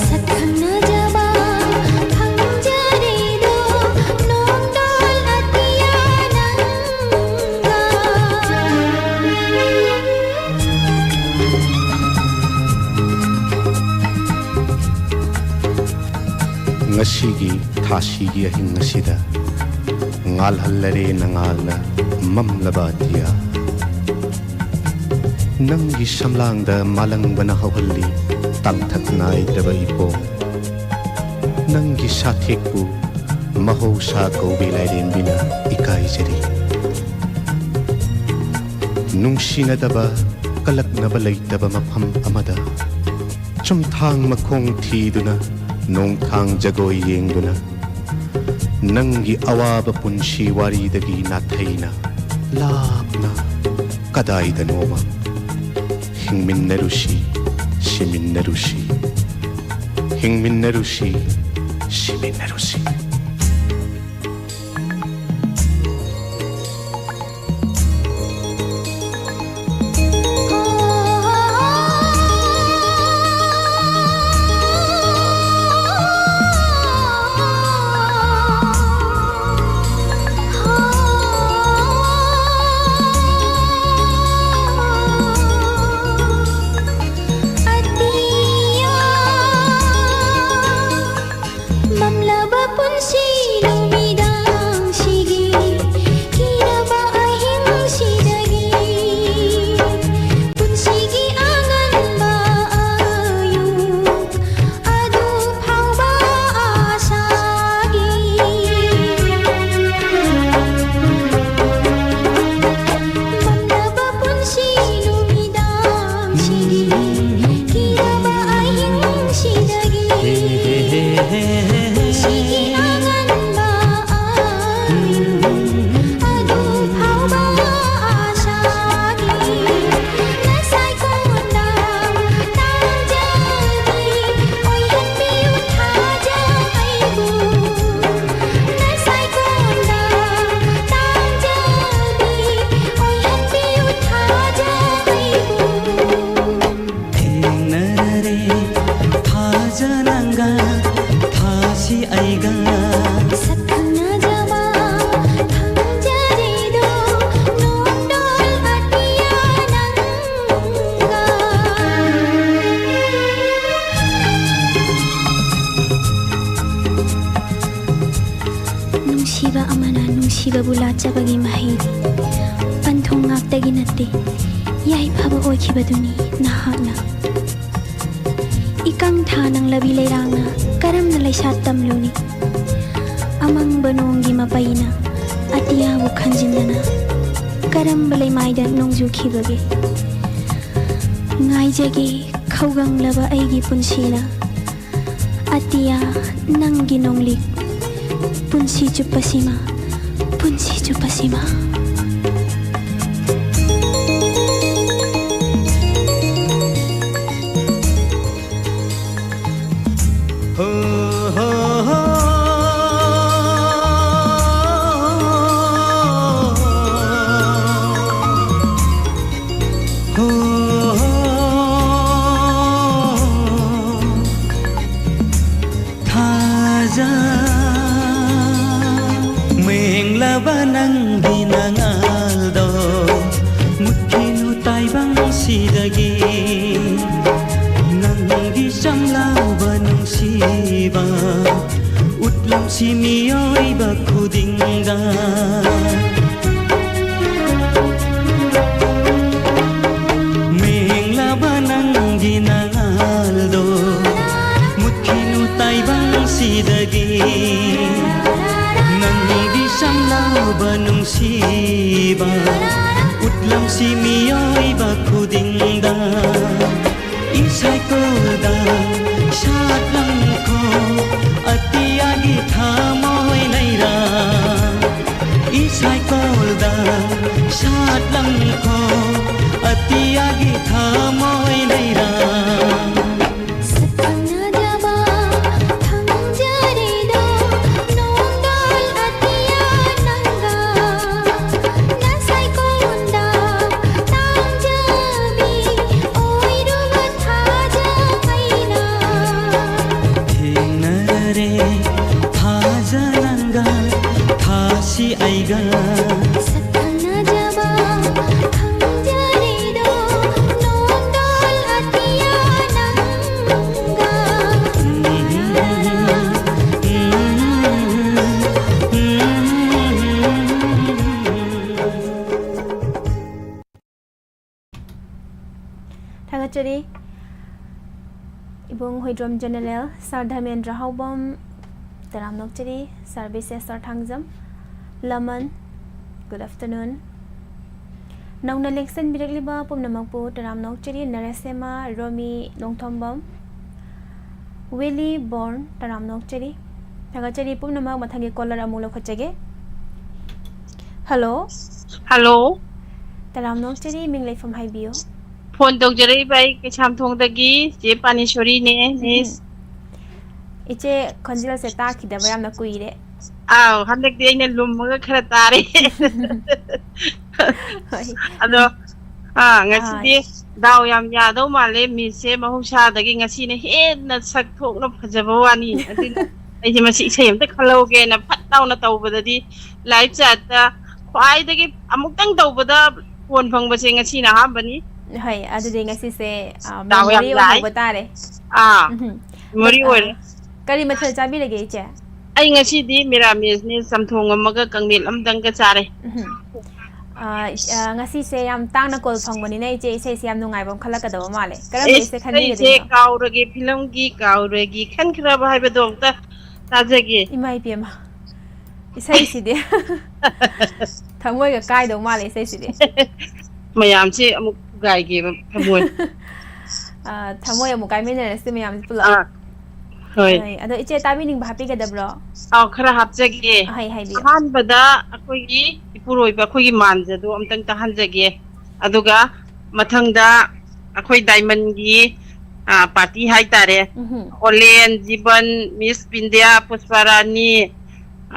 ꯁꯛ ꯈꯪꯅꯖꯕ ꯐꯪꯖꯔꯦꯗꯣ ꯅꯣꯡꯗꯣꯜ ꯑꯇꯤꯌꯥ ꯅꯪꯒ꯫ ꯉꯁꯤꯒꯤ ꯊꯥꯁꯤꯒꯤ ꯑꯍꯤꯡ ꯑꯁꯤꯗ ꯉꯥꯜꯍꯜꯂꯔꯦ ꯅꯉꯥꯜꯅ ꯃꯝꯂꯕ ꯑꯇꯤꯌꯥ꯫ ꯅꯪꯒꯤ ꯁꯝꯂꯥꯡꯗ ꯃꯥꯂꯪꯕꯅ ꯍꯧꯍꯜꯂꯤ ꯇꯥꯡꯊꯛ ꯅꯥꯏꯗ꯭ꯔꯕ ꯏꯄꯣꯝ꯫ ꯅꯪꯒꯤ ꯁꯥꯊꯦꯛꯄꯨ ꯃꯍꯧꯁꯥ ꯀꯧꯕꯤ ꯂꯥꯏꯔꯦꯝꯕꯤꯅ ꯏꯀꯥꯏꯖꯔꯤ꯫ ꯅꯨꯡꯁꯤꯅꯗꯕ ꯀꯂꯛꯅꯕ ꯂꯩꯇꯕ ꯃꯐꯝ ꯑꯃꯗ ꯆꯨꯝꯊꯥꯡ ꯃꯈꯣꯡ ꯊꯤꯗꯨꯅ, ꯅꯣꯡꯊꯥꯡ ꯖꯒꯣꯏ ꯌꯦꯡꯗꯨꯅ, ꯅꯪꯒꯤ ꯑꯋꯥꯕ ꯄꯨꯟꯁꯤ ꯋꯥꯔꯤꯗꯒꯤ ꯅꯥꯊꯩꯅ, ꯂꯥꯞꯅ ꯀꯗꯥꯏꯗꯅꯣꯃ ꯍꯤꯡꯃꯤꯟꯅꯔꯨꯁꯤ, ꯁꯤꯃꯤꯟꯅꯔꯨꯁꯤ, ꯍꯤꯡꯃꯤꯟꯅꯔꯨꯁꯤ, ꯁꯤꯃꯤꯟꯅꯔꯨꯁꯤ꯫ ꯃꯝꯂꯕ ꯄꯨꯟꯁꯤ ꯆꯕꯒꯤ ꯃꯍꯩꯗꯤ ꯄꯟꯊꯨꯡ ꯉꯥꯛꯇꯒꯤ ꯅꯠꯇꯦ, ꯌꯥꯏꯐꯕ ꯑꯣꯏꯈꯤꯕꯗꯨꯅꯤ ꯅꯍꯥꯛꯅ꯫ ꯏꯀꯪ ꯊꯥ ꯅꯪꯂꯕꯤ ꯂꯩꯔꯥꯡꯅ ꯀꯔꯝꯅ ꯂꯩꯁꯥꯠ ꯇꯝꯂꯨꯅꯤ? ꯑꯃꯪꯕ ꯅꯣꯡꯒꯤ ꯃꯄꯩꯅ ꯑꯇꯤꯌꯥꯕꯨ ꯈꯟꯖꯤꯟꯗꯅ ꯀꯔꯝꯕ ꯂꯩꯃꯥꯏꯗ ꯅꯣꯡꯖꯨꯈꯤꯕꯒꯦ? ꯉꯥꯏꯖꯒꯦ ꯈꯧꯒꯪꯂꯕ ꯑꯩꯒꯤ ꯄꯨꯟꯁꯤꯅ ꯑꯇꯤꯌꯥ ꯅꯪꯒꯤ ꯅꯣꯡꯂꯤꯛ ꯄꯨꯟꯁꯤ ꯆꯨꯞꯄꯁꯤꯃ, ꯄꯨꯟꯁꯤ ꯆꯨꯞꯄꯁꯤꯃ꯫ ꯍꯣ, ꯍꯣ, ꯍꯣ꯫ ꯍꯣ, ꯍꯣ꯫ ꯊꯥꯖ ꯃꯦꯡꯂꯕ ꯅꯪꯒꯤ ꯅꯉꯥꯜꯗꯣ ꯃꯨꯠꯈꯤꯅꯨ ꯇꯥꯏꯕꯪꯁꯤꯗꯒꯤ꯫ ꯅꯪꯒꯤ ꯆꯝꯂꯕ ꯅꯨꯡꯁꯤꯕ ꯎꯠꯂꯝꯁꯤ ꯃꯤꯑꯣꯏꯕ ꯈꯨꯗꯤꯡꯗ꯫ ꯃꯦꯡꯂꯕ ꯅꯪꯒꯤ ꯅꯉꯥꯜꯗꯣ ꯃꯨꯠꯈꯤꯅꯨ ꯇꯥꯏꯕꯪꯁꯤꯗꯒꯤ꯫ ꯅꯪꯒꯤ ꯆꯝꯂꯕ ꯅꯨꯡꯁꯤꯕ ꯎꯠꯂꯝꯁꯤ ꯃꯤꯑꯣꯏꯕ ꯈꯨꯗꯤꯡꯗ꯫ ꯏꯁꯥꯏꯀꯣꯜꯗ ꯁꯥꯠꯂꯝꯈꯣ ꯑꯇꯤꯌꯥꯒꯤ ꯊꯃꯣꯏ ꯂꯩꯔꯥ꯫ ꯏꯁꯥꯏꯀꯣꯜꯗ ꯁꯥꯠꯂꯝꯈꯣ ꯑꯇꯤꯌꯥꯒꯤ ꯊꯃꯣꯏ ꯂꯩꯔꯥ꯫ ꯁꯛꯈꯪꯅꯖꯕ ꯐꯪꯖꯔꯦꯗꯣ ꯅꯣꯡꯗꯣꯜ ꯑꯇꯤꯌꯥ ꯅꯪꯒ꯫ ꯅꯁꯥꯏꯀꯣꯟꯗ ꯇꯥꯡꯖꯕꯤ ꯑꯣꯏꯔꯨꯕ ꯊꯥꯖ ꯑꯩꯅ꯫ ꯊꯦꯡꯅꯔꯦ ꯊꯥꯖ ꯅꯪꯒ ꯊꯥꯁꯤ ꯑꯩꯒ꯫ ꯁꯛꯈꯪꯅꯖꯕ ꯐꯪꯖꯔꯦꯗꯣ ꯅꯣꯡꯗꯣꯜ ꯑꯇꯤꯌꯥ ꯅꯪꯒ꯫ ꯆꯔꯤ꯫ ꯏꯕꯨꯡ ꯍꯨꯏꯗ꯭ꯔꯣꯝ ꯖꯦꯅꯦꯔꯦꯜ, ꯁꯥꯔ ꯙꯔꯃꯦꯟꯗ꯭ꯔ ꯍꯥꯎꯕꯝ, ꯇꯔꯥꯝꯅ ꯑꯣꯛꯆꯔꯤ꯫ ꯁꯥꯔ ꯕꯤꯁꯦꯁ, ꯁꯥꯔ ꯊꯥꯡꯖꯝ, ꯂꯃꯟ, good afternoon꯫ ꯅꯧꯅ ꯂꯦꯡꯁꯤꯟꯕꯤꯔꯛꯂꯤꯕ ꯄꯨꯝꯅꯃꯛꯄꯨ ꯇꯔꯥꯝꯅ ꯑꯣꯛꯆꯔꯤ꯫ ꯅꯔꯦꯁꯦꯃꯥ, ꯔꯣꯃꯤ, ꯅꯣꯡꯊꯣꯝꯕꯝ, ꯋꯤꯂꯤ ꯕꯣꯔꯟ, ꯇꯔꯥꯝꯅ ꯑꯣꯛꯆꯔꯤ꯫ ꯊꯥꯒꯠꯆꯔꯤ ꯄꯨꯝꯅꯃꯛ꯫ ꯃꯊꯪꯒꯤ ꯀꯣꯂꯔ ꯑꯃꯨꯛ ꯂꯧꯈꯠꯆꯒꯦ꯫ ꯍꯜꯂꯣ꯫ ꯍꯜꯂꯣ꯫ ꯇꯔꯥꯝꯅ ꯑꯣꯛꯆꯔꯤ, ꯃꯤꯡ ꯂꯩꯐꯝ ꯍꯥꯏꯕꯤꯌꯨ꯫ ꯐꯣꯟ ꯇꯧꯖꯔꯛꯏꯕ ꯑꯩ ꯀꯩꯁꯥꯝꯊꯣꯡꯗꯒꯤ ꯆꯦ ꯄꯥꯅꯤꯁꯣꯔꯤꯅꯦ, ꯎꯝ꯫ ꯃꯤꯁ꯫ ꯏꯆꯦ ꯈꯣꯟꯖꯦꯜꯁꯦ ꯇꯥꯈꯤꯗꯕ ꯌꯥꯝꯅ ꯀꯨꯏꯔꯦ꯫ ꯑꯥꯎ, ꯍꯟꯗꯛꯇꯤ ꯑꯩꯅ ꯂꯨꯝꯃꯒ ꯈꯔ ꯇꯥꯔꯦ꯫ ꯍꯣꯏ꯫ ꯑꯗꯣ, ꯑꯥ, ꯑꯥ꯫ ꯉꯁꯤꯗꯤ ꯗꯥꯎ ꯌꯥꯝ ꯌꯥꯗꯧ ꯃꯥꯜꯂꯦ, ꯃꯤꯁꯁꯦ ꯃꯍꯧꯁꯥꯗꯒꯤ ꯉꯁꯤꯅ ꯍꯦꯟꯅ ꯁꯛ ꯊꯣꯛꯅ ꯐꯖꯕ ꯋꯥꯅꯤ꯫ ꯑꯗꯨꯅ ꯑꯩꯁꯦ ꯃꯁꯤ ꯏꯁꯩ ꯑꯝꯇ ꯈꯜꯍꯧꯒꯦꯅ ꯐꯠ ꯂꯥꯎꯅ ꯇꯧꯕꯗꯗꯤ live chatꯇ ꯈ꯭ꯋꯥꯏꯗꯒꯤ ꯑꯃꯨꯛꯇꯪ ꯇꯧꯕꯗ ꯐꯣꯟ ꯐꯪꯕꯁꯦ ꯉꯁꯤꯅ ꯑꯍꯥꯟꯕꯅꯤ꯫ ꯍꯣꯏ, ꯑꯗꯨꯗꯤ ꯉꯁꯤꯁꯦ, ꯑ, ꯗꯥꯎ ꯌꯥꯝ memory ꯌꯥꯏ꯫ ꯑꯣꯏꯍꯧꯕ ꯇꯥꯔꯦ꯫ ꯑꯥ, ꯎꯝꯍꯨꯝ꯫ Memory ꯑ, ꯑꯣꯏꯔꯦ꯫ ꯀꯔꯤ ꯃꯊꯦꯜ ꯆꯥꯕꯤꯔꯒꯦ, ꯏꯆꯦ? ꯑꯩ ꯉꯁꯤꯗꯤ ꯃꯤꯔꯥꯃꯦꯁꯅꯦ, ꯆꯝꯊꯣꯡ ꯑꯃꯒ ꯀꯥꯡꯃꯦꯠ ꯑꯃꯗꯪꯒ ꯆꯥꯔꯦ꯫ ꯎꯝꯍꯨꯝ꯫ ꯑ, ꯑ, ꯉꯁꯤꯁꯦ ꯌꯥꯝ ꯇꯥꯡꯅ ꯀꯣꯜ ꯐꯪꯕꯅꯤꯅ, ꯏꯆꯦ, ꯏꯁꯩꯁꯦ ꯌꯥꯝ ꯅꯨꯡꯉꯥꯏꯕ ꯑꯃ ꯈꯜꯂꯛꯀꯗꯕ ꯃꯥꯜꯂꯦ꯫ ꯀꯔꯝꯕ ꯑꯩꯁ, ꯏꯁꯩ ꯑꯩꯁꯦ ꯈꯟꯕꯤꯒꯗꯣꯏꯅꯣ? ꯀꯥꯎꯔꯒꯦ ꯐꯤꯂꯝꯒꯤ ꯀꯥꯎꯔꯒꯦ ꯈꯟꯈ꯭ꯔꯕ ꯍꯥꯏꯕꯗꯣ ꯑꯝꯇ ꯇꯥꯖꯒꯦ꯫ ꯏꯃꯥ ꯏꯄꯦꯝꯃ, ꯏꯁꯩꯁꯤꯗꯤ ꯊꯃꯣꯏꯒ ꯀꯥꯏꯗꯧ ꯃꯥꯜꯂꯦ, ꯏꯁꯩꯁꯤꯗꯤ꯫ ꯃꯌꯥꯝꯁꯦ ꯑꯃꯨꯛ ꯊꯨꯒꯥꯏꯒꯦꯕ ꯊꯃꯣꯏ꯫ ꯑ, ꯊꯃꯣꯏ ꯑꯃꯨꯛ ꯀꯥꯏꯃꯤꯟꯅꯔꯁꯤ ꯃꯌꯥꯝꯁꯦ ꯄꯨꯂꯞ꯫ ꯑꯥ, ꯍꯣꯏ꯫ ꯍꯣꯏ, ꯑꯗꯣ ꯏꯆꯦ ꯇꯥꯕꯤꯅꯤꯡꯕ ꯍꯥꯞꯄꯤꯒꯗꯕ꯭ꯔꯣ? ꯑꯥꯎ, ꯈꯔ ꯍꯥꯞꯆꯒꯦ꯫ ꯍꯥꯏ, ꯍꯥꯏꯕꯤꯌꯨ꯫ ꯑꯍꯥꯟꯕꯗ ꯑꯩꯈꯣꯏꯒꯤ ꯏꯄꯨꯔꯣꯏꯕ, ꯑꯩꯈꯣꯏꯒꯤ ꯃꯥꯟꯖꯗꯣ ꯑꯝꯇꯪ ꯇꯥꯍꯟꯖꯒꯦ꯫ ꯑꯗꯨꯒ ꯃꯊꯪꯗ ꯑꯩꯈꯣꯏ ꯗꯥꯏꯃꯟꯒꯤ, ꯑ, ꯄꯥꯔꯇꯤ ꯍꯥꯏꯇꯥꯔꯦ꯫ ꯎꯝꯍꯨꯝ꯫ ꯑꯣꯂꯦꯟ, ꯖꯤꯕꯟ, ꯃꯤꯁ ꯕꯤꯟꯗ꯭ꯌꯥ, ꯄꯨꯁꯄꯥꯔꯥꯅꯤ,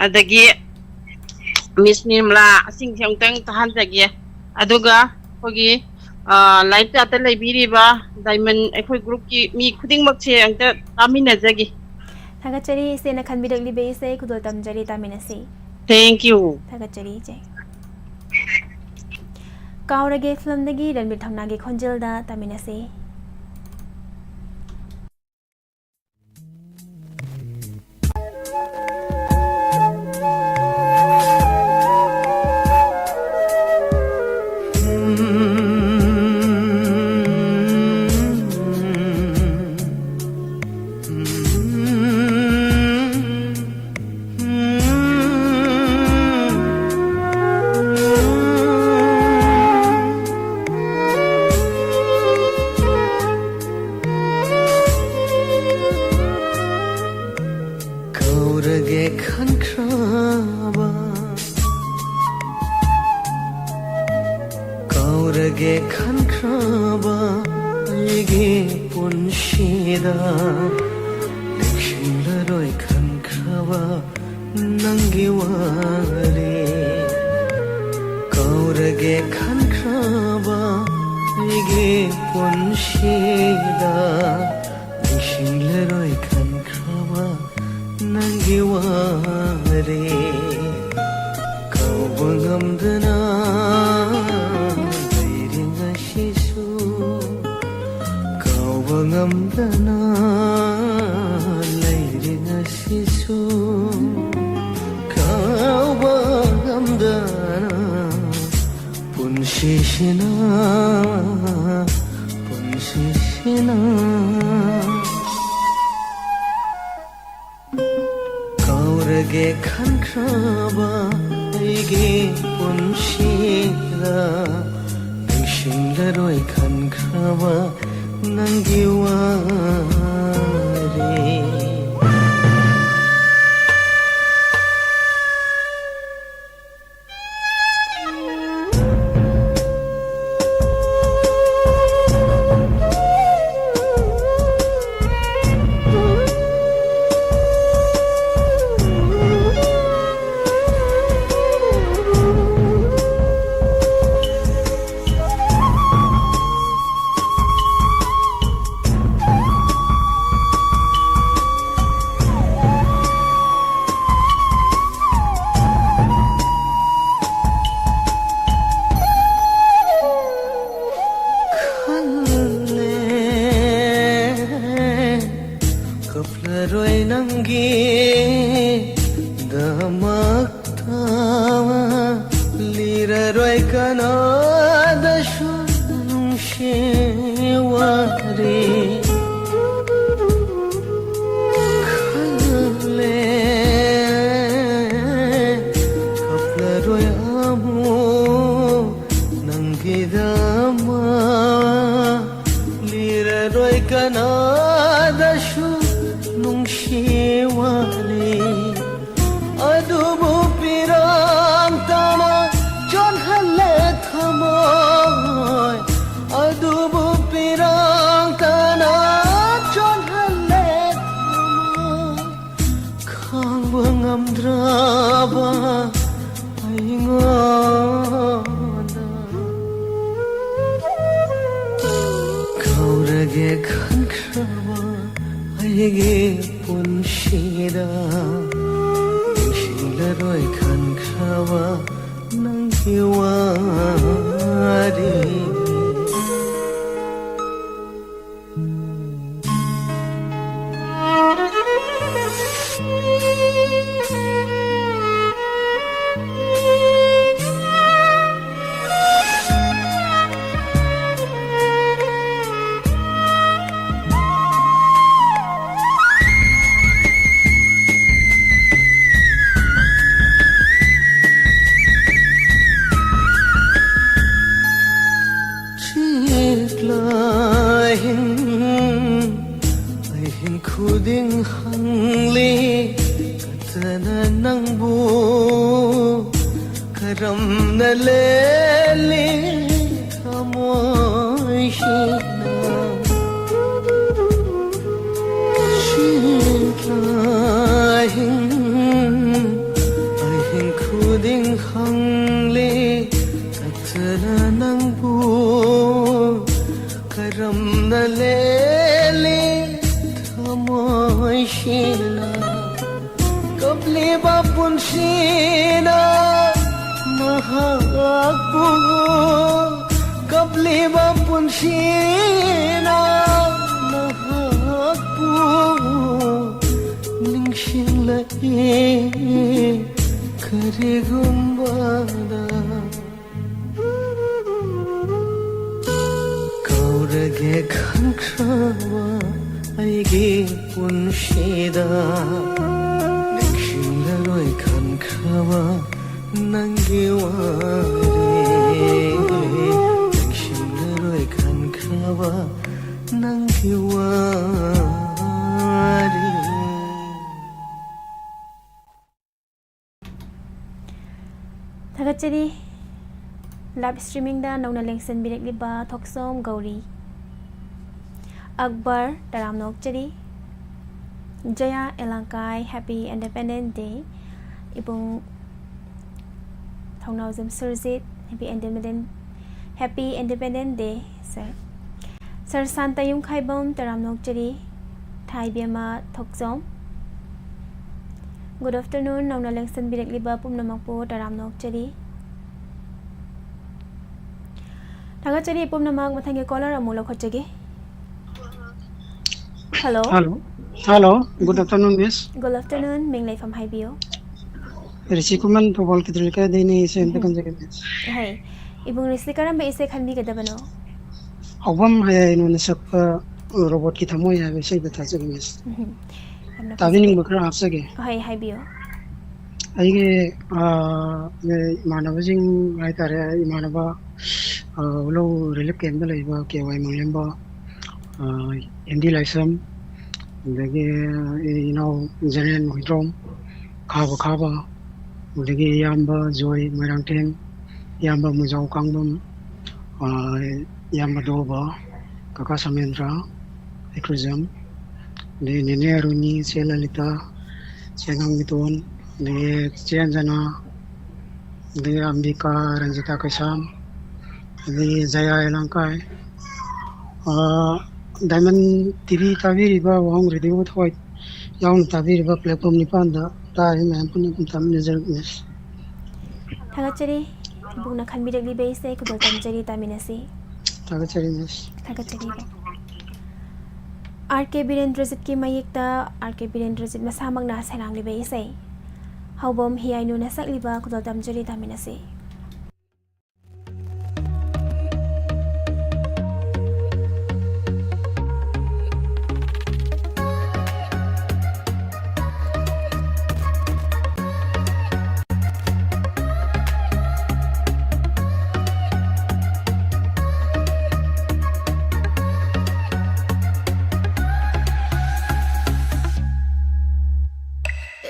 ꯑꯗꯒꯤ ꯃꯤꯁ ꯅꯤꯔꯃꯂꯥ, ꯑꯁꯤꯡꯁꯦ ꯑꯃꯨꯛꯇꯪ ꯇꯥꯍꯟꯖꯒꯦ꯫ ꯑꯗꯨꯒ ꯑꯩꯈꯣꯏꯒꯤ, ꯑ, live chatꯇ ꯂꯩꯕꯤꯔꯤꯕ ꯗꯥꯏꯃꯟ ꯑꯩꯈꯣꯏ groupꯀꯤ ꯃꯤ ꯈꯨꯗꯤꯡꯃꯛꯁꯦ ꯑꯝꯇ ꯇꯥꯃꯤꯟꯅꯖꯒꯦ꯫ ꯊꯥꯒꯠꯆꯔꯤ, ꯏꯆꯦꯅ ꯈꯟꯕꯤꯔꯛꯂꯤꯕ ꯏꯁꯩ ꯈꯨꯗꯣꯜ ꯇꯝꯖꯔꯤ, ꯇꯥꯃꯤꯟꯅꯁꯤ꯫ Thank you꯫ ꯊꯥꯒꯠꯆꯔꯤ, ꯏꯆꯦ꯫ ꯀꯥꯎꯔꯒꯦ ꯐꯤꯂꯝꯗꯒꯤ ꯔꯟꯕꯤꯔ ꯊꯧꯅꯥꯒꯤ ꯈꯣꯟꯖꯦꯜꯗ ꯇꯥꯃꯤꯟꯅꯁꯤ꯫ ꯀꯥꯎꯔꯒꯦ ꯈꯟꯈ꯭ꯔꯕ ꯑꯩꯒꯤ ꯄꯨꯟꯁꯤꯗ, ꯅꯤꯡꯁꯤꯡꯂꯔꯣꯏ ꯈꯟꯈ꯭ꯔꯕ ꯅꯪꯒꯤ ꯋꯥꯔꯤ꯫ ꯀꯥꯎꯔꯒꯦ ꯈꯟꯈ꯭ꯔꯕ ꯑꯩꯒꯤ ꯄꯨꯟꯁꯤꯗ, ꯅꯤꯡꯁꯤꯡꯂꯔꯣꯏ ꯈꯟꯈ꯭ꯔꯕ ꯅꯪꯒꯤ ꯋꯥꯔꯤ꯫ ꯀꯥꯎꯕ ꯉꯝꯗꯅ ꯂꯩꯔꯤ ꯉꯁꯤꯁꯨ, ꯀꯥꯎꯕ ꯉꯝꯗꯅ ꯂꯩꯔꯤ ꯉꯁꯤꯁꯨ, ꯀꯥꯎꯕ ꯉꯝꯗꯅ ꯄꯨꯟꯁꯤꯁꯤꯅ, ꯄꯨꯟꯁꯤꯁꯤꯅ꯫ ꯀꯥꯎꯔꯒꯦ ꯈꯟꯈ꯭ꯔꯕ ꯑꯩꯒꯤ ꯄꯨꯟꯁꯤꯗ, ꯅꯤꯡꯁꯤꯡꯂꯔꯣꯏ ꯈꯟꯈ꯭ꯔꯕ ꯅꯪꯒꯤ ꯋꯥꯔꯤ꯫ ꯈꯜꯂꯦ, ꯀꯞꯂꯔꯣꯏ ꯅꯪꯒꯤꯗꯃꯛꯇ, ꯂꯤꯔꯔꯣꯏ ꯀꯅꯥꯗꯁꯨ ꯅꯨꯡꯁꯤ ꯋꯥꯔꯤ꯫ ꯈꯜꯂꯦ, ꯀꯞꯂꯔꯣꯏ ꯑꯃꯨꯛ ꯅꯪꯒꯤꯗꯃꯛ, ꯂꯤꯔꯔꯣꯏ ꯀꯅꯥꯗꯁꯨ ꯅꯨꯡꯁꯤ ꯋꯥꯔꯤ꯫ ꯑꯗꯨꯕꯨ ꯄꯤꯔꯥꯡ ꯇꯥꯅ ꯆꯣꯟꯍꯜꯂꯦ ꯊꯃꯣꯏ꯫ ꯈꯟꯈ꯭ꯔꯕ ꯑꯩꯒꯤ ꯄꯨꯟꯁꯤꯗ ꯅꯤꯡꯁꯤꯡꯂꯔꯣꯏ ꯈꯟꯈ꯭ꯔꯕ ꯅꯪꯒꯤ ꯋꯥꯔꯤ꯫ ꯆꯤꯛꯂꯥꯍꯤꯡ ꯑꯍꯤꯡ ꯈꯨꯗꯤꯡ ꯍꯪꯂꯤ ꯀꯠꯇꯅ ꯅꯪꯕꯨ ꯀꯔꯝꯅ ꯂꯦꯜꯂꯤ ꯊꯃꯣꯏꯁꯤꯅ꯫ ꯆꯤꯛꯂꯥꯍꯤꯡ ꯑꯍꯤꯡ ꯈꯨꯗꯤꯡ ꯍꯪꯂꯤ ꯀꯠꯇꯅ ꯅꯪꯕꯨ ꯀꯔꯝꯅ ꯂꯦꯜꯂꯤ ꯊꯃꯣꯏꯁꯤꯅ꯫ ꯀꯞꯂꯤꯕ ꯄꯨꯟꯁꯤꯅ ꯅꯍꯥꯛꯄꯨ, ꯀꯞꯂꯤꯕ ꯄꯨꯟꯁꯤꯅ ꯅꯍꯥꯛꯄꯨ ꯅꯤꯡꯁꯤꯡꯂꯛꯏ ꯀꯔꯤꯒꯨꯝꯕꯗ꯫ ꯀꯥꯎꯔꯒꯦ ꯈꯟꯈ꯭ꯔꯕ ꯑꯩꯒꯤ ꯄꯨꯟꯁꯤꯗ ꯅꯤꯡꯁꯤꯡꯂꯔꯣꯏ ꯈꯟꯈ꯭ꯔꯕ ꯅꯪꯒꯤ ꯋꯥꯔꯤ꯫ ꯅꯤꯡꯁꯤꯡꯂꯔꯣꯏ ꯈꯟꯈ꯭ꯔꯕ ꯅꯪꯒꯤ ꯋꯥꯔꯤ꯫ ꯊꯥꯒꯠꯆꯔꯤ꯫ Live streamingꯗ ꯅꯧꯅ ꯂꯦꯡꯁꯤꯟꯕꯤꯔꯛꯂꯤꯕ ꯊꯣꯛꯆꯣꯝ ꯒꯧꯔꯤ꯫ ꯑꯛꯕꯔ, ꯇꯔꯥꯝꯅ ꯑꯣꯛꯆꯔꯤ꯫ ꯖꯌꯥ ꯑꯦꯂꯥꯡꯀꯥꯏ, Happy Independence Day꯫ ꯏꯕꯨꯡ Thounaojam Surjit, Happy Independence, Happy Independence Day, sir꯫ Sir Santa Yumkhaibam, ꯇꯔꯥꯝꯅ ꯑꯣꯛꯆꯔꯤ꯫ ꯊꯥꯏꯕꯦꯝꯃ ꯊꯣꯛꯆꯣꯝ꯫ Good afternoon, ꯅꯧꯅ ꯂꯦꯡꯁꯟꯕꯤꯔꯛꯂꯤꯕ ꯄꯨꯝꯅꯃꯛꯄꯨ ꯇꯔꯥꯝꯅ ꯑꯣꯛꯆꯔꯤ꯫ ꯊꯥꯒꯠꯆꯔꯤ ꯄꯨꯝꯅꯃꯛ꯫ ꯃꯊꯪꯒꯤ caller ꯑꯃꯨꯛ ꯂꯧꯈꯠꯆꯒꯦ꯫ Hello꯫ Hello. Hello. Good afternoon, miss. Good afternoon, ꯃꯤꯡ ꯂꯩꯐꯝ ꯍꯥꯏꯕꯤꯌꯨ꯫ ꯔꯤꯁꯤ ꯈꯨꯃꯟ, ꯊꯧꯕꯥꯜ ꯀꯦꯊꯣꯂꯤꯛꯀꯗꯩꯅꯦ, ꯏꯆꯦ, ꯑꯝꯇ ꯎꯝ꯫ ꯈꯟꯖꯒꯦ, miss꯫ ꯍꯩ, ꯏꯕꯨꯡ ꯔꯤꯁꯤ ꯀꯔꯝꯕ ꯏꯁꯩ ꯈꯟꯕꯤꯒꯗꯕꯅꯣ? ꯍꯧꯕꯝ ꯍꯌꯥꯏꯅꯣꯅ ꯁꯛꯄ ꯔꯣꯕꯣꯠꯀꯤ ꯊꯃꯣꯏ ꯍꯥꯏꯕ ꯏꯁꯩꯗꯣ ꯊꯥꯖꯒꯦ, miss꯫ ꯎꯝ꯫ ꯌꯥꯝꯅ ꯇꯥꯕꯤꯅꯤꯡꯕ ꯐꯖꯩ꯫ ꯈꯔ ꯍꯥꯞꯆꯒꯦ꯫ ꯍꯣꯏ, ꯍꯥꯏꯕꯤꯌꯨ꯫ ꯑꯩꯒꯤ, ꯑꯥ, ꯏꯃꯥꯟꯅꯕꯁꯤꯡ ꯍꯥꯏꯇꯥꯔꯦ, ꯏꯃꯥꯟꯅꯕ, ꯑꯥ, ꯎꯂꯧ relief campꯇ ꯂꯩꯕ ꯀꯦ ꯋꯥꯏ ꯃꯥꯡꯂꯦꯝꯕ, ꯑꯥ, ꯍꯦꯟꯗꯤ ꯂꯥꯏꯁ꯭ꯔꯝ, ꯑꯗꯒꯤ ꯑꯩ ꯏꯅꯥꯎ ꯖꯦꯅꯦꯔꯦꯜ ꯍꯨꯏꯗ꯭ꯔꯣꯝ, ꯈꯥꯕ ꯈꯥꯕ, ꯑꯗꯒꯤ ꯏꯌꯥꯝꯕ ꯖꯣꯏ ꯃꯣꯏꯔꯥꯡꯊꯦꯝ, ꯏꯌꯥꯝꯕ ꯃꯨꯖꯥꯎ ꯀꯥꯡꯕꯝ, ꯑꯥ, ꯏꯌꯥꯝꯕ ꯗꯣꯕ, ꯀꯀꯥ ꯁꯃꯦꯟꯗ꯭ꯔ, ꯏꯀ꯭ꯔꯨꯖꯝ, ꯑꯗꯒꯤ ꯅꯦꯅꯦ ꯑꯔꯨꯅꯤ, ꯆꯦ ꯂꯂꯤꯇꯥ, ꯆꯦ ꯉꯥꯡꯕꯤꯇꯣꯟ, ꯑꯗꯒꯤ ꯆꯦ ꯑꯟꯖꯅꯥ, ꯑꯗꯒꯤ ꯑꯝꯕꯤꯀꯥ, ꯔꯟꯖꯤꯇꯥ ꯀꯩꯁꯥꯝ, ꯑꯗꯒꯤ ꯖꯌꯥ ꯏꯂꯥꯡꯀꯥꯏ, ꯑꯥ, Diamond TV ꯇꯥꯕꯤꯔꯤꯕ, ꯋꯥꯍꯪ Radio ꯊꯋꯥꯏ ꯌꯥꯎꯅ ꯇꯥꯕꯤꯔꯤꯕ platform ꯅꯤꯄꯥꯟꯗ ꯇꯥꯔꯤ ꯃꯌꯥꯝ ꯄꯨꯟꯅ ꯑꯗꯨꯝ ꯇꯥꯃꯤꯟꯅꯖꯔꯛꯂꯦ꯫ ꯊꯥꯒꯠꯆꯔꯤ꯫ ꯏꯕꯨꯡꯅ ꯈꯟꯕꯤꯔꯛꯂꯤꯕ ꯏꯁꯩ ꯈꯨꯗꯣꯜ ꯇꯝꯖꯔꯤ, ꯇꯥꯃꯤꯟꯅꯁꯤ꯫ ꯊꯥꯒꯠꯆꯔꯤ, miss꯫ ꯊꯥꯒꯠꯆꯔꯤ, ꯏꯕꯨꯡ꯫ ꯑꯥꯔ ꯀꯦ ꯕꯤꯔꯦꯟꯗ꯭ꯔꯖꯤꯠꯀꯤ ꯃꯌꯦꯛꯇ, ꯑꯥꯔ ꯀꯦ ꯕꯤꯔꯦꯟꯗ꯭ꯔꯖꯤꯠ ꯃꯁꯥꯃꯛꯅ ꯁꯩꯔꯥꯡꯂꯤꯕ ꯏꯁꯩ꯫ ꯍꯧꯕꯝ ꯍꯤꯌꯥꯏꯅꯨꯅ ꯁꯛꯂꯤꯕ ꯈꯨꯗꯣꯜ ꯇꯝꯖꯔꯤ, ꯇꯥꯃꯤꯟꯅꯁꯤ꯫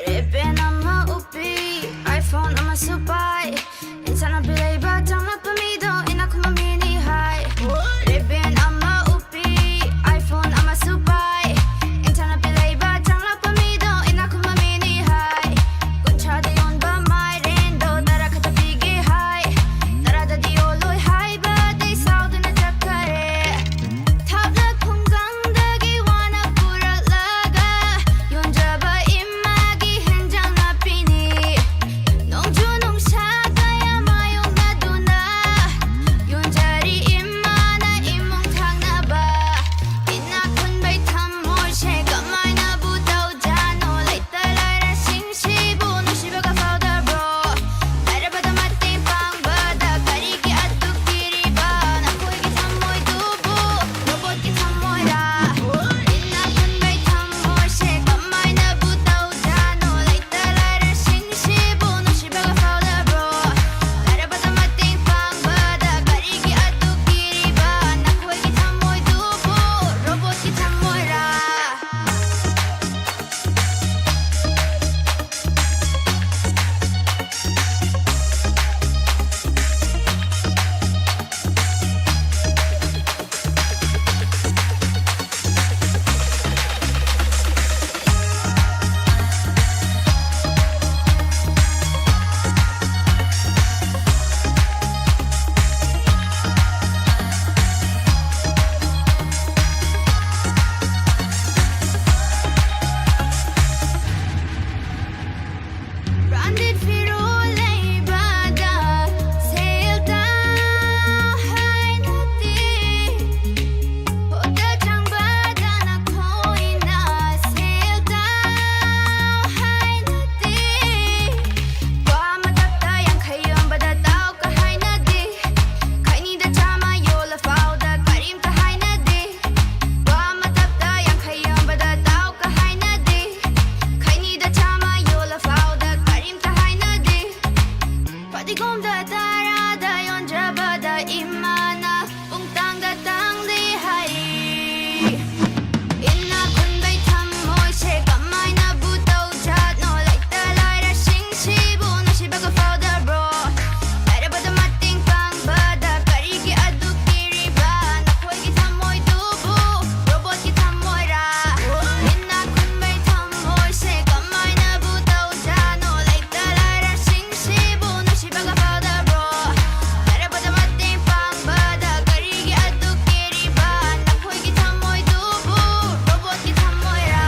ꯔꯦꯕꯦꯟ ꯑꯃ ꯎꯞꯄꯤ, iPhone ꯑꯃꯁꯨ ꯄꯥꯏ, ꯏꯃꯥꯅ ꯄꯨꯡꯇꯥꯡꯗ ꯇꯥꯡꯂꯤ ꯍꯥꯏꯔꯤ꯫ ꯏꯅꯥꯛ ꯈꯨꯟꯕꯩ ꯊꯃꯣꯏꯁꯦ ꯀꯃꯥꯏꯅꯕꯨ ꯇꯧꯖꯥꯠꯅꯣ? ꯂꯩꯇ ꯂꯥꯏꯔꯁꯤꯡꯁꯤꯕꯨ ꯅꯨꯡꯁꯤꯕꯒ ꯐꯥꯎꯗꯕ꯭ꯔꯣ? ꯂꯥꯏꯔꯕꯗ ꯃꯇꯦꯡ ꯄꯥꯡꯕꯗ ꯀꯔꯤꯒꯤ ꯑꯗꯨꯛ ꯀꯤꯔꯤꯕ? ꯅꯈꯣꯏꯒꯤ ꯊꯃꯣꯏꯗꯨꯕꯨ ꯔꯣꯕꯣꯠꯀꯤ ꯊꯃꯣꯏꯔꯥ? ꯏꯅꯥꯛ ꯈꯨꯟꯕꯩ ꯊꯃꯣꯏꯁꯦ ꯀꯃꯥꯏꯅꯕꯨ ꯇꯧꯖꯥꯠꯅꯣ? ꯂꯩꯇ ꯂꯥꯏꯔꯁꯤꯡꯁꯤꯕꯨ ꯅꯨꯡꯁꯤꯕꯒ ꯐꯥꯎꯗꯕ꯭ꯔꯣ? ꯂꯥꯏꯔꯕꯗ ꯃꯇꯦꯡ ꯄꯥꯡꯕꯗ ꯀꯔꯤꯒꯤ ꯑꯗꯨꯛ ꯀꯤꯔꯤꯕ? ꯅꯈꯣꯏꯒꯤ ꯊꯃꯣꯏꯗꯨꯕꯨ ꯔꯣꯕꯣꯠꯀꯤ ꯊꯃꯣꯏꯔꯥ?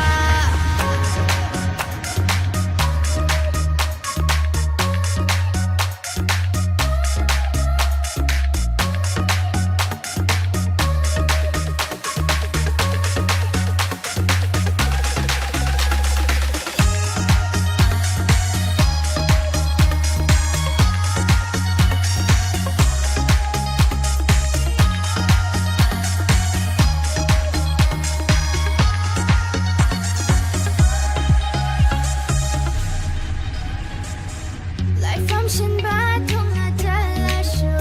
ꯂꯥꯏꯐꯝ ꯁꯤꯟꯕ ꯊꯨꯡꯅ ꯆꯠꯂꯁꯨ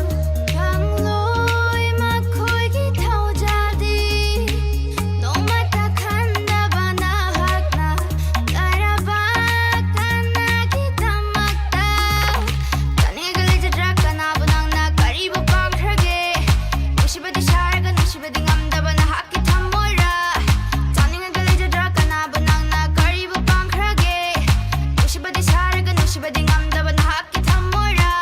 ꯈꯪꯂꯣꯏ ꯃꯈꯣꯏꯒꯤ ꯊꯧꯖꯥꯜꯗꯤ꯫ ꯅꯣꯡꯃꯇ ꯈꯟꯗꯕ ꯅꯍꯥꯛꯅ ꯂꯥꯏꯔꯕ ꯀꯅꯥꯒꯤꯗꯃꯛꯇ? ꯆꯥꯅꯤꯡꯉꯒ ꯂꯩꯖꯗ꯭ꯔꯥ ꯀꯅꯥꯕꯨ ꯅꯪꯅ? ꯀꯔꯤꯕꯨ ꯄꯥꯝꯈ꯭ꯔꯒꯦ? ꯅꯨꯡꯁꯤꯕꯗꯤ ꯁꯥꯔꯒ ꯅꯨꯡꯁꯤꯕꯗꯤ ꯉꯝꯗꯕ ꯅꯍꯥꯛꯀꯤ ꯊꯃꯣꯏꯔꯥ? ꯆꯥꯅꯤꯡꯉꯒ ꯂꯩꯖꯗ꯭ꯔꯥ ꯀꯅꯥꯕꯨ ꯅꯪꯅ? ꯀꯔꯤꯕꯨ ꯄꯥꯝꯈ꯭ꯔꯒꯦ? ꯅꯨꯡꯁꯤꯕꯗꯤ ꯁꯥꯔꯒ ꯅꯨꯡꯁꯤꯕꯗꯤ ꯉꯝꯗꯕ ꯅꯍꯥꯛꯀꯤ ꯊꯃꯣꯏꯔꯥ?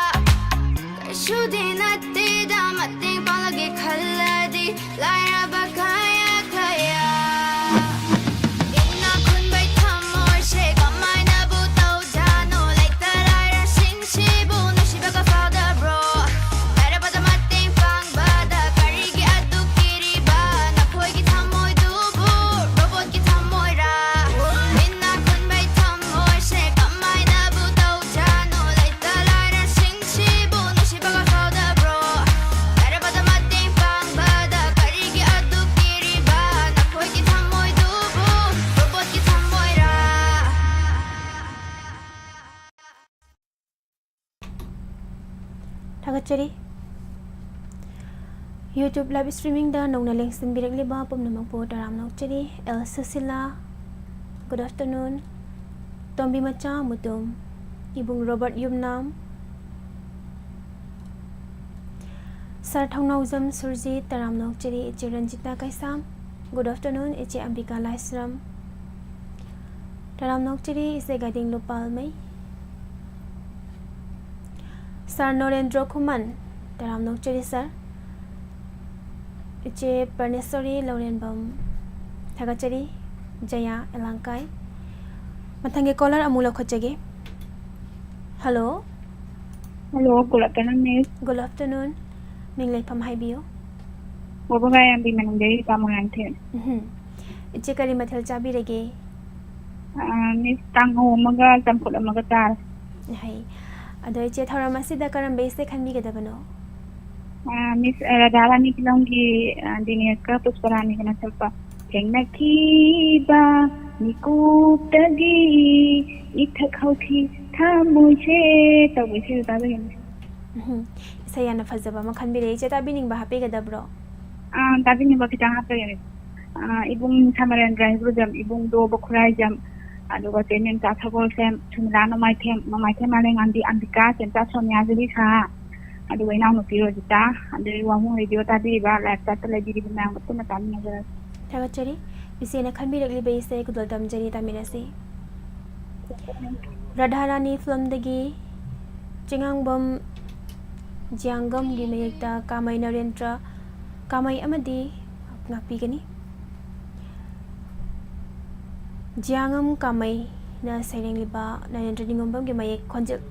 ꯀꯩꯁꯨꯗꯤ ꯅꯠꯇꯦꯗ, ꯃꯇꯦꯡ ꯄꯥꯡꯂꯒꯦ ꯈꯜꯂꯗꯤ ꯂꯥꯏꯔꯕ ꯀꯌꯥ ꯀꯌꯥ꯫ ꯏꯅꯥꯛ ꯈꯨꯟꯕꯩ ꯊꯃꯣꯏꯁꯦ ꯀꯃꯥꯏꯅꯕꯨ ꯇꯧꯖꯥꯠꯅꯣ? ꯂꯩꯇ ꯂꯥꯏꯔꯁꯤꯡꯁꯤꯕꯨ ꯅꯨꯡꯁꯤꯕꯒ ꯐꯥꯎꯗꯕ꯭ꯔꯣ? ꯂꯥꯏꯔꯕꯗ ꯃꯇꯦꯡ ꯄꯥꯡꯕꯗ ꯀꯔꯤꯒꯤ ꯑꯗꯨꯛ ꯀꯤꯔꯤꯕ? ꯅꯈꯣꯏꯒꯤ ꯊꯃꯣꯏꯗꯨꯕꯨ ꯔꯣꯕꯣꯠꯀꯤ ꯊꯃꯣꯏꯔꯥ? ꯏꯅꯥꯛ ꯈꯨꯟꯕꯩ ꯊꯃꯣꯏꯁꯦ ꯀꯃꯥꯏꯅꯕꯨ ꯇꯧꯖꯥꯠꯅꯣ? ꯂꯩꯇ ꯂꯥꯏꯔꯁꯤꯡꯁꯤꯕꯨ ꯅꯨꯡꯁꯤꯕꯒ ꯐꯥꯎꯗꯕ꯭ꯔꯣ? ꯂꯥꯏꯔꯕꯗ ꯃꯇꯦꯡ ꯄꯥꯡꯕꯗ ꯀꯔꯤꯒꯤ ꯑꯗꯨꯛ ꯀꯤꯔꯤꯕ? ꯅꯈꯣꯏꯒꯤ ꯊꯃꯣꯏꯗꯨꯕꯨ ꯔꯣꯕꯣꯠꯀꯤ ꯊꯃꯣꯏꯔꯥ? ꯊꯥꯒꯠꯆꯔꯤ꯫ YouTube live streaming ꯗ ꯅꯧꯅ ꯂꯦꯡꯁꯤꯟꯕꯤꯔꯛꯂꯤꯕ ꯄꯨꯝꯅꯃꯛꯄꯨ ꯇꯔꯥꯝꯅ ꯑꯣꯛꯆꯔꯤ꯫ L Sushila, good afternoon꯫ Tombi ꯃꯆꯥ ꯃꯨꯇꯨꯝ, ꯏꯕꯨꯡ ꯔꯣꯕꯔꯠ ꯌꯨꯝꯅꯥꯝ, ꯁꯥꯔ ꯊꯧꯅꯥꯎꯖꯝ ꯁꯨꯔꯖꯤꯠ, ꯇꯔꯥꯝꯅ ꯑꯣꯛꯆꯔꯤ꯫ ꯏꯆꯦ ꯔꯟꯖꯤꯇꯥ ꯀꯩꯁꯥꯝ, good afternoon꯫ ꯏꯆꯦ ꯑꯝꯕꯤꯀꯥ ꯂꯥꯏꯁ꯭ꯔꯝ, ꯇꯔꯥꯝꯅ ꯑꯣꯛꯆꯔꯤ꯫ ꯏꯆꯦ ꯒꯥꯏꯗꯤꯡ ꯂꯨꯄꯥꯜꯃꯩ, ꯁꯥꯔ ꯅꯣꯔꯦꯟꯗ꯭ꯔꯣ ꯈꯨꯃꯟ, ꯇꯔꯥꯝꯅ ꯑꯣꯛꯆꯔꯤ ꯁꯥꯔ꯫ ꯏꯆꯦ ꯄ꯭ꯔꯅꯦꯁꯣꯔꯤ ꯂꯧꯔꯦꯟꯕꯝ, ꯊꯥꯒꯠꯆꯔꯤ꯫ ꯖꯌꯥ ꯑꯦꯂꯥꯡꯀꯥꯏ꯫ ꯃꯊꯪꯒꯤ ꯀꯣꯂꯔ ꯑꯃꯨꯛ ꯂꯧꯈꯠꯆꯒꯦ꯫ ꯍꯜꯂꯣ꯫ ꯍꯜꯂꯣ, good afternoon, ꯃꯤꯁ꯫ Good afternoon꯫ ꯃꯤꯡ ꯂꯩꯐꯝ ꯍꯥꯏꯕꯤꯌꯨ꯫ ꯋꯥꯕꯒꯥꯏ ꯌꯥꯝꯕꯤ ꯃꯅꯨꯡꯗꯒꯤ ꯔꯤꯇꯥ ꯃꯣꯏꯔꯥꯡꯊꯦꯝ꯫ ꯎꯝꯍꯨꯝ꯫ ꯏꯆꯦ ꯀꯔꯤ ꯃꯊꯦꯜ ꯆꯥꯕꯤꯔꯒꯦ? ꯑꯥ, ꯃꯤꯁ, ꯀꯥꯡꯍꯧ ꯑꯃꯒ ꯆꯝꯐꯨꯠ ꯑꯃꯒ ꯆꯥꯔꯦ꯫ ꯍꯩ꯫ ꯑꯗꯣ ꯏꯆꯦ, ꯊꯧꯔꯝ ꯑꯁꯤꯗ ꯀꯔꯝꯕ ꯏꯁꯩ ꯈꯟꯕꯤꯒꯗꯕꯅꯣ? ꯑꯥ, ꯃꯤꯁ, ꯔꯥꯙꯥ ꯔꯥꯅꯤ ꯐꯤꯂꯝꯒꯤ, ꯑꯥ, ꯗꯤꯅꯦꯁꯀ ꯄꯨꯁꯄꯔꯥꯅꯤꯒꯅ ꯁꯛꯄ ꯊꯦꯡꯅꯈꯤꯕ ꯃꯤꯀꯨꯞꯇꯒꯤ ꯏꯊꯛ ꯍꯧꯈꯤ ꯊꯃꯣꯏꯁꯦ ꯇꯧꯕ ꯏꯁꯩꯗꯣ ꯇꯥꯖꯒꯦ, ꯃꯤꯁ꯫ ꯎꯝꯍꯨꯝ꯫ ꯏꯁꯩ ꯌꯥꯝꯅ ꯐꯖꯕ ꯑꯃ ꯈꯟꯕꯤꯔꯦ꯫ ꯏꯆꯦ, ꯇꯥꯕꯤꯅꯤꯡꯕ ꯍꯥꯞꯄꯤꯒꯗꯕ꯭ꯔꯣ? ꯑꯥ, ꯇꯥꯕꯤꯅꯤꯡꯕ ꯈꯤꯇꯪ ꯍꯥꯞꯆꯒꯦ, ꯃꯤꯁ꯫ ꯑꯥ, ꯏꯕꯨꯡ ꯁꯃꯔꯦꯟꯗ꯭ꯔ ꯍꯩꯒ꯭ꯔꯨꯖꯝ, ꯏꯕꯨꯡ ꯗꯣꯕ ꯈꯨꯔꯥꯏꯖꯝ, ꯑꯗꯨꯒ ꯆꯦ ꯃꯦꯝꯆꯥ ꯁꯒꯣꯜꯁꯦꯝ, ꯁꯨꯃꯤꯂꯥ ꯅꯣꯡꯃꯥꯏꯊꯦꯝ, ꯅꯣꯡꯃꯥꯏꯊꯦꯝ ꯃꯥꯂꯦꯝꯉꯥꯟꯕꯤ, ꯑꯝꯕꯤꯀꯥ, ꯆꯦꯝꯆꯥ ꯁꯣꯅꯤꯌꯥ ꯖꯨꯂꯤꯁꯥ, ꯑꯗꯨꯒ ꯏꯅꯥꯎꯅꯨꯄꯤ ꯔꯣꯖꯤꯇꯥ, ꯑꯗꯨꯒ ꯋꯥꯍꯣꯡ ꯔꯦꯗꯤꯑꯣ ꯇꯥꯕꯤꯔꯤꯕ, ꯂꯥꯏꯞ ꯆꯥꯠꯇ ꯂꯩꯕꯤꯔꯤꯕ ꯃꯌꯥꯝꯒ ꯄꯨꯟꯅ ꯇꯥꯃꯤꯟꯅꯖꯔꯒꯦ꯫ ꯊꯥꯒꯠꯆꯔꯤ꯫ ꯏꯆꯦꯅ ꯈꯟꯕꯤꯔꯛꯂꯤꯕ ꯏꯁꯩ ꯈꯨꯗꯣꯜ ꯇꯝꯖꯔꯤ, ꯇꯥꯃꯤꯟꯅꯁꯤ꯫ ꯔꯥꯙꯥ ꯔꯥꯅꯤ ꯐꯤꯂꯝꯗꯒꯤ ꯆꯤꯡꯉꯥꯡꯕꯝ ꯖꯤꯌꯥꯡꯒꯝꯒꯤ ꯃꯌꯦꯛꯇ ꯀꯥꯃꯩ ꯅꯔꯦꯟꯗ꯭ꯔ, ꯀꯥꯃꯩ ꯑꯃꯗꯤ ꯉꯥꯛꯄꯤꯒꯅꯤ꯫ ꯖꯤꯌꯥꯉꯝ ꯀꯥꯃꯩꯅ ꯁꯩꯔꯦꯡꯂꯤꯕ ꯅꯔꯦꯟꯗ꯭ꯔ ꯅꯤꯉꯣꯝꯕꯝꯒꯤ ꯃꯌꯦꯛ ꯈꯣꯟꯖꯦꯜ꯫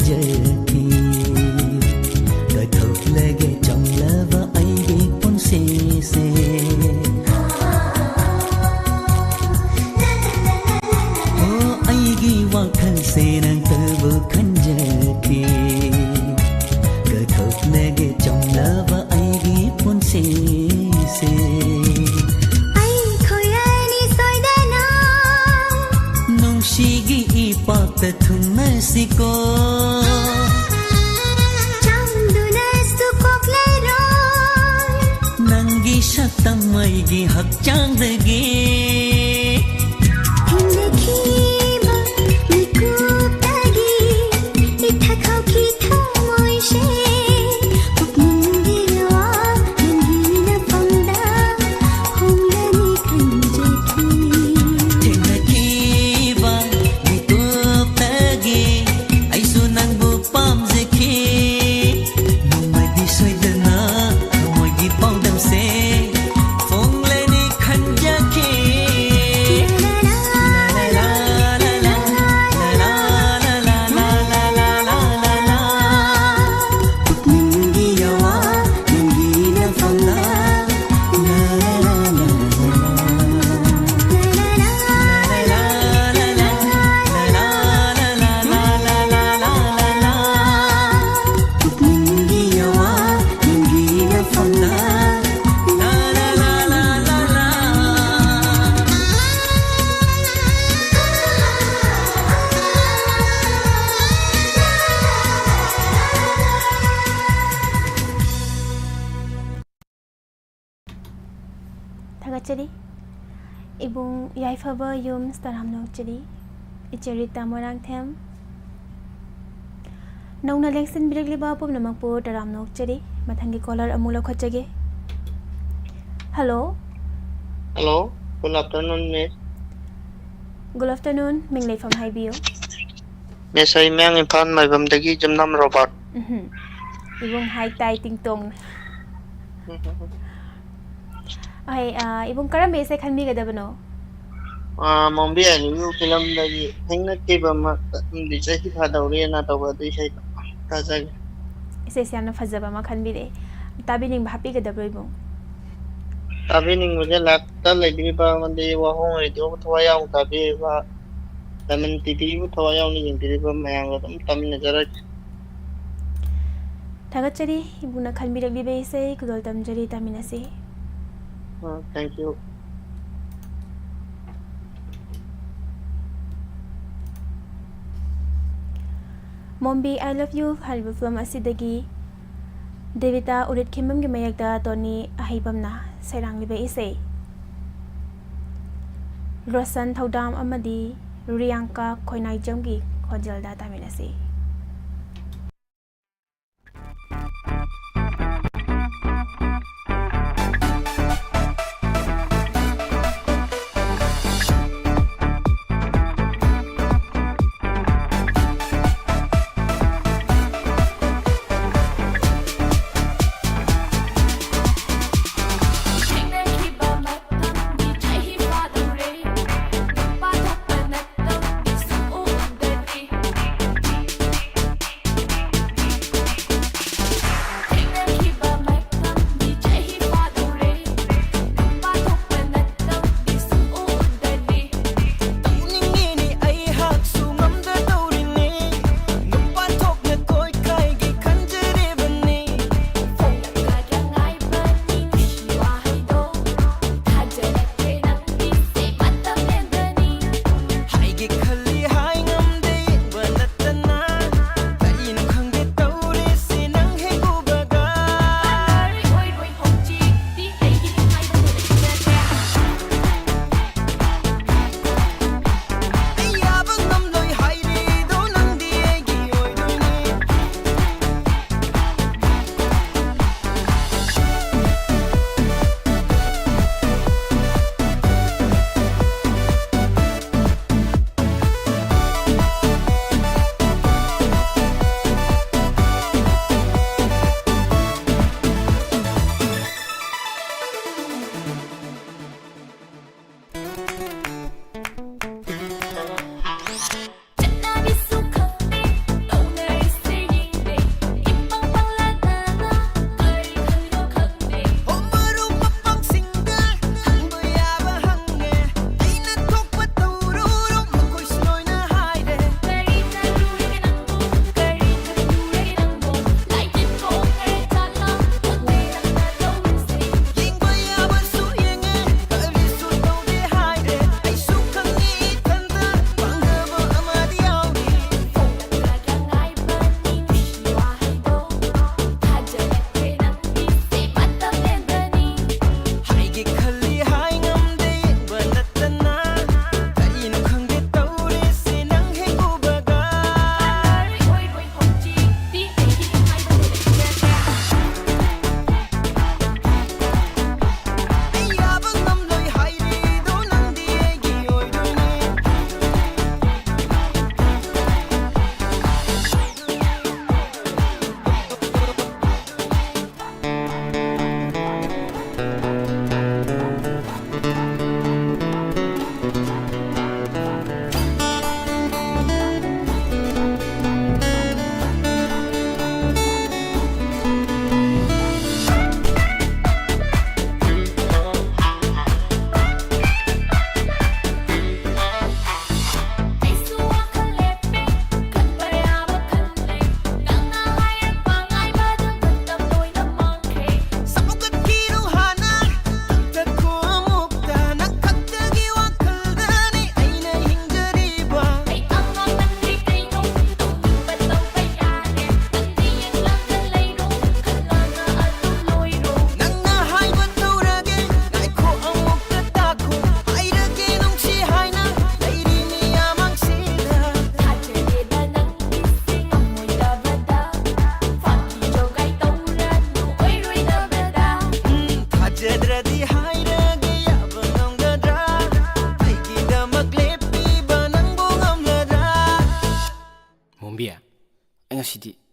ꯈꯟꯖꯈꯤ꯫ ꯀꯠꯊꯣꯛꯂꯒꯦ ꯆꯝꯂꯕ ꯑꯩꯒꯤ ꯄꯨꯟꯁꯤꯁꯦ꯫ ꯑꯣ, ꯑꯩꯒꯤ ꯋꯥꯈꯜꯁꯦ ꯅꯪꯇꯕꯨ ꯈꯟꯖꯈꯤ꯫ ꯀꯠꯊꯣꯛꯂꯒꯦ ꯆꯝꯂꯕ ꯑꯩꯒꯤ ꯄꯨꯟꯁꯤꯁꯦ꯫ ꯑꯩꯈꯣꯏ ꯑꯅꯤ ꯁꯣꯏꯗꯅ ꯅꯨꯡꯁꯤꯒꯤ ꯏꯄꯥꯛꯇ ꯊꯨꯡꯅꯁꯤꯀꯣ꯫ ꯆꯥꯝꯗꯨꯅꯁꯨ ꯀꯣꯛꯂꯔꯣꯏ꯫ ꯅꯪꯒꯤ ꯁꯛꯇꯝ ꯑꯩꯒꯤ ꯍꯛꯆꯥꯡꯗꯒꯤ꯫ ꯊꯦꯡꯅꯈꯤꯕ ꯃꯤꯀꯨꯞꯇꯒꯤ ꯏꯊꯛ ꯍꯧꯈꯤ ꯊꯃꯣꯏꯁꯦ꯫ ꯄꯨꯛꯅꯤꯡꯒꯤ ꯋꯥ ꯅꯪꯒꯤ ꯅꯐꯝꯗ ꯍꯣꯡꯂꯅꯤ ꯈꯟꯖꯈꯤ꯫ ꯊꯦꯡꯅꯈꯤꯕ ꯃꯤꯀꯨꯞꯇꯒꯤ ꯑꯩꯁꯨ ꯅꯪꯕꯨ ꯄꯥꯝꯖꯈꯤ꯫ ꯅꯣꯡꯃꯗꯤ ꯁꯣꯏꯗꯅ ꯊꯃꯣꯏꯒꯤ ꯄꯥꯎꯗꯝꯁꯦ ꯐꯣꯡꯂꯅꯤ ꯈꯟꯖꯈꯤ꯫ ꯄꯨꯛꯅꯤꯡꯒꯤ ꯑꯋꯥ ꯅꯪꯒꯤ ꯅꯐꯝꯗ꯫ ꯄꯨꯛꯅꯤꯡꯒꯤ ꯑꯋꯥ ꯅꯪꯒꯤ ꯅꯐꯝꯗ꯫ ꯊꯥꯒꯠꯆꯔꯤ꯫ ꯏꯕꯨꯡ ꯌꯥꯏꯐꯕ ꯌꯨꯝ ꯇꯔꯥꯝꯅ ꯑꯣꯛꯆꯔꯤ꯫ ꯏꯆꯦ ꯔꯤꯇꯥ ꯃꯣꯏꯔꯥꯡꯊꯦꯝ꯫ ꯅꯧꯅ ꯂꯦꯡꯁꯤꯟꯕꯤꯔꯛꯂꯤꯕ ꯄꯨꯝꯅꯃꯛꯄꯨ ꯇꯔꯥꯝꯅ ꯑꯣꯛꯆꯔꯤ꯫ ꯃꯊꯪꯒꯤ caller ꯑꯃꯨꯛ ꯂꯧꯈꯠꯆꯒꯦ꯫ Hello꯫ Hello, good afternoon, miss. Good afternoon, ꯃꯤꯡ ꯂꯩꯐꯝ ꯍꯥꯏꯕꯤꯌꯨ꯫ Miss, ꯑꯩ ꯃꯌꯥꯡ ꯏꯝꯐꯥꯜ ꯃꯥꯏꯕꯝꯗꯒꯤ ꯌꯨꯝꯅꯥꯝ ꯔꯣꯕꯥꯔꯠ꯫ ꯎꯝꯍꯨꯝ꯫ ꯏꯕꯨꯡ ꯍꯥꯏ ꯇꯥꯏ ꯇꯤꯡ ꯇꯣꯡꯅ꯫ ꯍꯣꯏ, ꯑ, ꯏꯕꯨꯡ ꯀꯔꯝꯕ ꯏꯁꯩ ꯈꯟꯕꯤꯒꯗꯕꯅꯣ? ꯑꯥ, ꯃꯣꯝꯕꯤ ꯑꯥꯏ ꯂꯚ ꯌꯨ ꯐꯤꯂꯝꯗꯒꯤ ꯊꯦꯡꯅꯈꯤꯕ ꯃꯇꯝꯗꯤ ꯆꯍꯤ ꯐꯥꯗꯧꯔꯦꯅ ꯇꯧꯕ ꯑꯗꯨ ꯏꯁꯩꯗꯣ ꯇꯥꯖꯒꯦ꯫ ꯏꯁꯩꯁꯦ ꯌꯥꯝꯅ ꯐꯖꯕ ꯑꯃ ꯈꯟꯕꯤꯔꯛꯑꯦ꯫ ꯇꯥꯕꯤꯅꯤꯡꯕ ꯍꯥꯞꯄꯤꯒꯗ꯭ꯔꯣ, ꯏꯕꯨꯡ? ꯇꯥꯕꯤꯅꯤꯡꯕꯁꯦ ꯂꯥꯏꯞꯇ ꯂꯩꯕꯤꯔꯤꯕ ꯑꯃꯗꯤ ꯋꯥꯍꯣꯡ ꯔꯦꯗꯤꯑꯣꯕꯨ ꯊꯋꯥꯏ ꯌꯥꯎꯅ ꯇꯥꯕꯤꯔꯤꯕ, ꯗꯥꯏꯃꯟ ꯇꯤꯚꯤꯕꯨ ꯊꯋꯥꯏ ꯌꯥꯎꯅ ꯌꯦꯡꯕꯤꯔꯤꯕ ꯃꯌꯥꯝꯒ ꯑꯗꯨꯝ ꯇꯥꯃꯤꯟꯅꯖꯔꯒꯦ꯫ ꯊꯥꯒꯠꯆꯔꯤ, ꯏꯕꯨꯡꯅ ꯈꯟꯕꯤꯔꯛꯂꯤꯕ ꯏꯁꯩ ꯈꯨꯗꯣꯜ ꯇꯝꯖꯔꯤ, ꯇꯥꯃꯤꯟꯅꯁꯤ꯫ ꯑ, thank you꯫ ꯃꯣꯝꯕꯤ ꯑꯥꯏ ꯂꯚ ꯌꯨ ꯍꯥꯏꯔꯤꯕ ꯐꯤꯂꯝ ꯑꯁꯤꯗꯒꯤ ꯗꯦꯕꯤꯇꯥ ꯎꯔꯤꯠꯈꯤꯟꯕꯝꯒꯤ ꯃꯌꯦꯛꯇ ꯇꯣꯅꯤ ꯑꯍꯩꯕꯝꯅ ꯁꯩꯔꯥꯡꯂꯤꯕ ꯏꯁꯩ, ꯔꯣꯁꯟ ꯊꯧꯗꯥꯝ ꯑꯃꯗꯤ ꯔꯤꯌꯥꯡꯀꯥ ꯈꯣꯏꯅꯥꯏꯖꯝꯒꯤ ꯈꯣꯟꯖꯦꯜꯗ ꯇꯥꯃꯤꯟꯅꯁꯤ꯫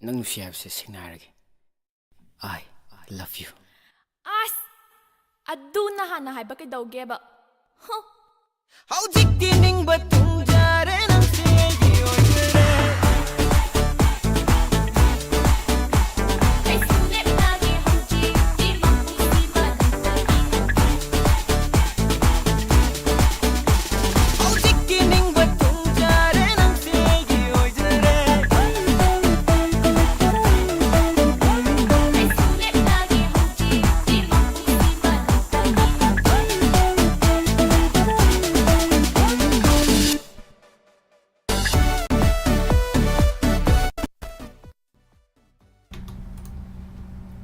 ꯅꯪ ꯅꯨꯡꯁꯤ ꯍꯥꯏꯕꯁꯦ ꯁꯦꯡꯅ ꯍꯥꯏꯔꯒꯦ, I love you. ꯑꯁ, ꯑꯗꯨ ꯅꯍꯥꯟꯅ ꯍꯥꯏꯕ ꯀꯩꯗꯧꯒꯦꯕ? ꯍꯨ. ꯍꯧꯖꯤꯛꯇꯤ ꯅꯤꯡꯕ ꯊꯨꯡꯖꯔꯦ, ꯅꯪꯁꯦ ꯑꯩꯒꯤ ꯑꯣꯏꯖꯔꯦ. ꯍꯧꯖꯤꯛꯇꯤ ꯅꯤꯡꯕ ꯊꯨꯡꯖꯔꯦ, ꯅꯪꯁꯦ ꯑꯩꯒꯤ ꯑꯣꯏꯖꯔꯦ.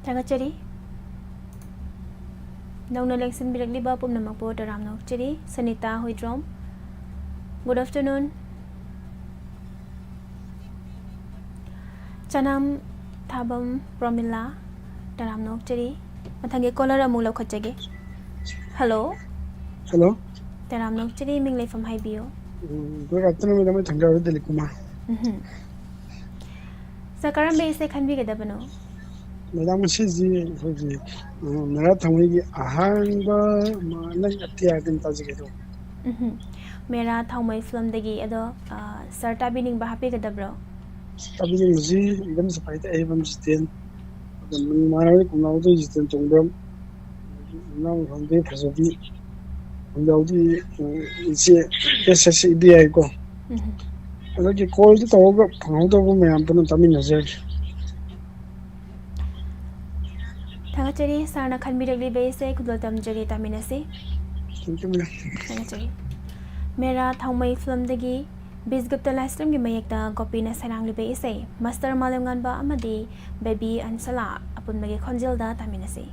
ꯊꯥꯒꯠꯆꯔꯤ꯫ ꯅꯧꯅ ꯂꯦꯡꯁꯤꯟꯕꯤꯔꯛꯂꯤꯕ ꯄꯨꯝꯅꯃꯛꯄꯨ ꯇꯔꯥꯝꯅ ꯑꯣꯛꯆꯔꯤ꯫ ꯁꯅꯤꯇꯥ ꯍꯨꯏꯗ꯭ꯔꯣꯝ, good afternoon꯫ ꯆꯅꯝ ꯊꯥꯕꯝ ꯄ꯭ꯔꯣꯃꯤꯂꯥ, ꯇꯔꯥꯝꯅ ꯑꯣꯛꯆꯔꯤ꯫ ꯃꯊꯪꯒꯤ ꯀꯣꯂꯔ ꯑꯃꯨꯛ ꯂꯧꯈꯠꯆꯒꯦ꯫ ꯍꯜꯂꯣ꯫ ꯍꯜꯂꯣ꯫ ꯇꯔꯥꯝꯅ ꯑꯣꯛꯆꯔꯤ, ꯃꯤꯡ ꯂꯩꯐꯝ ꯍꯥꯏꯕꯤꯌꯨ꯫ ꯎꯝ, good afternoon, ꯃꯦꯗꯥꯝ, ꯑꯩ ꯊꯪꯖꯥꯕ ꯗꯤꯂꯤꯞ ꯀꯨꯃꯥꯔ꯫ ꯎꯝꯍꯨꯝ꯫ ꯁꯥꯔ, ꯀꯔꯝꯕ ꯏꯁꯩ ꯈꯟꯕꯤꯒꯗꯕꯅꯣ? ꯃꯦꯗꯥꯝ, ꯉꯁꯤꯁꯤ ꯑꯩꯈꯣꯏꯒꯤ, ꯑ, ꯃꯦꯔꯥ ꯊꯥꯎꯃꯩꯒꯤ ꯑꯍꯥꯟꯕ ꯃꯥ ꯅꯪ ꯑꯇꯤꯌꯥ ꯑꯗꯨꯝ ꯇꯥꯖꯒꯦ ꯇꯧꯕ꯫ ꯎꯝꯍꯨꯝ꯫ ꯃꯦꯔꯥ ꯊꯥꯎꯃꯩ ꯐꯤꯂꯝꯗꯒꯤ, ꯑꯗꯣ, ꯑ, ꯁꯥꯔ ꯇꯥꯕꯤꯅꯤꯡꯕ ꯍꯥꯞꯄꯤꯒꯗꯕ꯭ꯔꯣ? ꯇꯥꯕꯤꯅꯤꯡꯕꯁꯤ ꯏꯕꯝ ꯁꯤꯐꯥꯏꯗ ꯑꯩꯕꯝ ꯖꯤꯇꯦꯟ, ꯑꯗꯨ ꯃꯤꯡ ꯃꯥꯟꯅꯕ ꯀꯨꯝꯅꯥꯎꯗ ꯖꯤꯇꯦꯟ ꯇꯣꯡꯕ꯭ꯔꯝ, ꯏꯅꯥꯎ ꯈꯪꯗꯦ ꯐꯖꯕꯤ, ꯈꯨꯟꯖꯥꯎꯗꯤ, ꯎꯝ, ꯏꯆꯦ ꯑꯦꯁ ꯑꯦꯁ ꯏꯕꯤ ꯌꯥꯏꯀꯣ꯫ ꯎꯝꯍꯨꯝ꯫ ꯑꯗꯒꯤ ꯀꯣꯜꯗꯤ ꯇꯧꯔꯒ ꯐꯪꯍꯧꯗꯕ ꯃꯌꯥꯝ ꯄꯨꯟꯅ ꯇꯥꯃꯤꯟꯅꯖꯔꯒꯦ꯫ ꯊꯥꯒꯠꯆꯔꯤ ꯁꯥꯔꯅ ꯈꯟꯕꯤꯔꯛꯂꯤꯕ ꯏꯁꯩ ꯈꯨꯗꯣꯜ ꯇꯝꯖꯔꯤ, ꯇꯥꯃꯤꯟꯅꯁꯤ꯫ Thank you, ma'am. ꯊꯥꯒꯠꯆꯔꯤ꯫ ꯃꯦꯔꯥ ꯊꯥꯎꯃꯩ ꯐꯤꯂꯝꯗꯒꯤ ꯕꯤꯁꯒꯨꯞꯇ ꯂꯥꯏꯁ꯭ꯔꯝꯒꯤ ꯃꯌꯦꯛꯇ ꯒꯣꯄꯤꯅ ꯁꯩꯔꯥꯡꯂꯤꯕ ꯏꯁꯩ, ꯃꯥꯁꯇꯔ ꯃꯥꯂꯦꯝꯉꯥꯟꯕ ꯑꯃꯗꯤ ꯕꯦꯕꯤ ꯑꯟꯁꯂꯥ ꯑꯄꯨꯟꯕꯒꯤ ꯈꯣꯟꯖꯦꯜꯗ ꯇꯥꯃꯤꯟꯅꯁꯤ꯫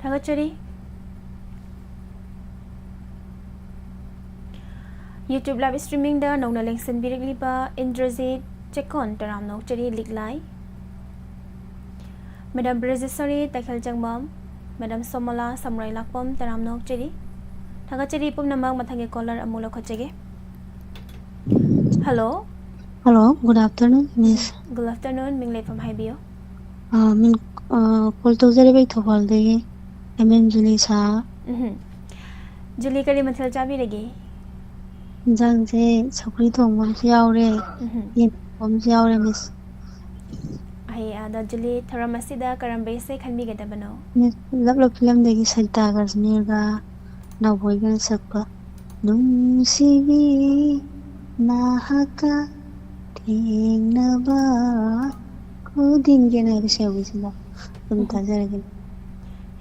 ꯊꯥꯒꯠꯆꯔꯤ꯫ YouTube live streamingꯗ ꯅꯧꯅ ꯂꯦꯡꯁꯤꯟꯕꯤꯔꯛꯂꯤꯕ ꯏꯟꯗ꯭ꯔꯖꯤꯠ ꯆꯦꯛꯀꯣꯟ, ꯇꯔꯥꯝꯅ ꯑꯣꯛꯆꯔꯤ, ꯂꯤꯛꯂꯥꯏ꯫ Madam ꯕ꯭ꯔꯖꯦꯁꯣꯔꯤ ꯇꯈꯦꯜ ꯆꯪꯕꯝ, Madam ꯁꯣꯃꯣꯂꯥ ꯁꯝꯔꯥꯏ ꯂꯥꯛꯄꯝ, ꯇꯔꯥꯝꯅ ꯑꯣꯛꯆꯔꯤ꯫ ꯊꯥꯒꯠꯆꯔꯤ ꯄꯨꯝꯅꯃꯛ꯫ ꯃꯊꯪꯒꯤ caller ꯑꯃꯨꯛ ꯂꯧꯈꯠꯆꯒꯦ꯫ Hello꯫ Hello, good afternoon, miss. Good afternoon, ꯃꯤꯡ ꯂꯩꯐꯝ ꯍꯥꯏꯕꯤꯌꯨ꯫ ꯑꯥ, ꯃꯤꯡ, ꯑꯥ, call ꯇꯧꯖꯔꯤꯕ ꯑꯩ ꯊꯧꯕꯥꯜꯗꯒꯤ, M M ꯖꯨꯂꯤ ꯁꯥ꯫ ꯎꯝꯍꯨꯝ꯫ ꯖꯨꯂꯤ, ꯀꯔꯤ ꯃꯊꯦꯜ ꯆꯥꯕꯤꯔꯒꯦ? ꯏꯟꯖꯥꯡꯁꯦ ꯁꯧꯒ꯭ꯔꯤ ꯊꯣꯡꯕ ꯑꯃꯁꯨ ꯌꯥꯎꯔꯦ, ꯎꯝꯍꯨꯝ꯫ ꯌꯦꯟ ꯊꯣꯡꯕ ꯑꯃꯁꯨ ꯌꯥꯎꯔꯦ, miss꯫ ꯑꯍꯩ, ꯑꯗꯣ ꯖꯨꯂꯤ, ꯊꯧꯔꯝ ꯑꯁꯤꯗ ꯀꯔꯝꯕ ꯏꯁꯩ ꯈꯟꯕꯤꯒꯗꯕꯅꯣ? Miss, Love Love ꯐꯤꯂꯝꯗꯒꯤ ꯁꯔꯤꯇꯥ ꯀꯁꯃꯤꯔꯒ ꯅꯥꯎꯕꯣꯏꯒꯅ ꯁꯛꯄ ꯅꯨꯡꯁꯤꯕꯤ ꯅꯍꯥꯛꯀ ꯊꯦꯡꯅꯕ ꯈꯨꯗꯤꯡꯒꯤꯅ ꯍꯥꯏꯕ ꯏꯁꯩ ꯍꯧꯕꯤꯁꯤꯡꯗꯣ ꯑꯗꯨꯝ ꯎꯝ꯫ ꯇꯥꯖꯔꯒꯦ꯫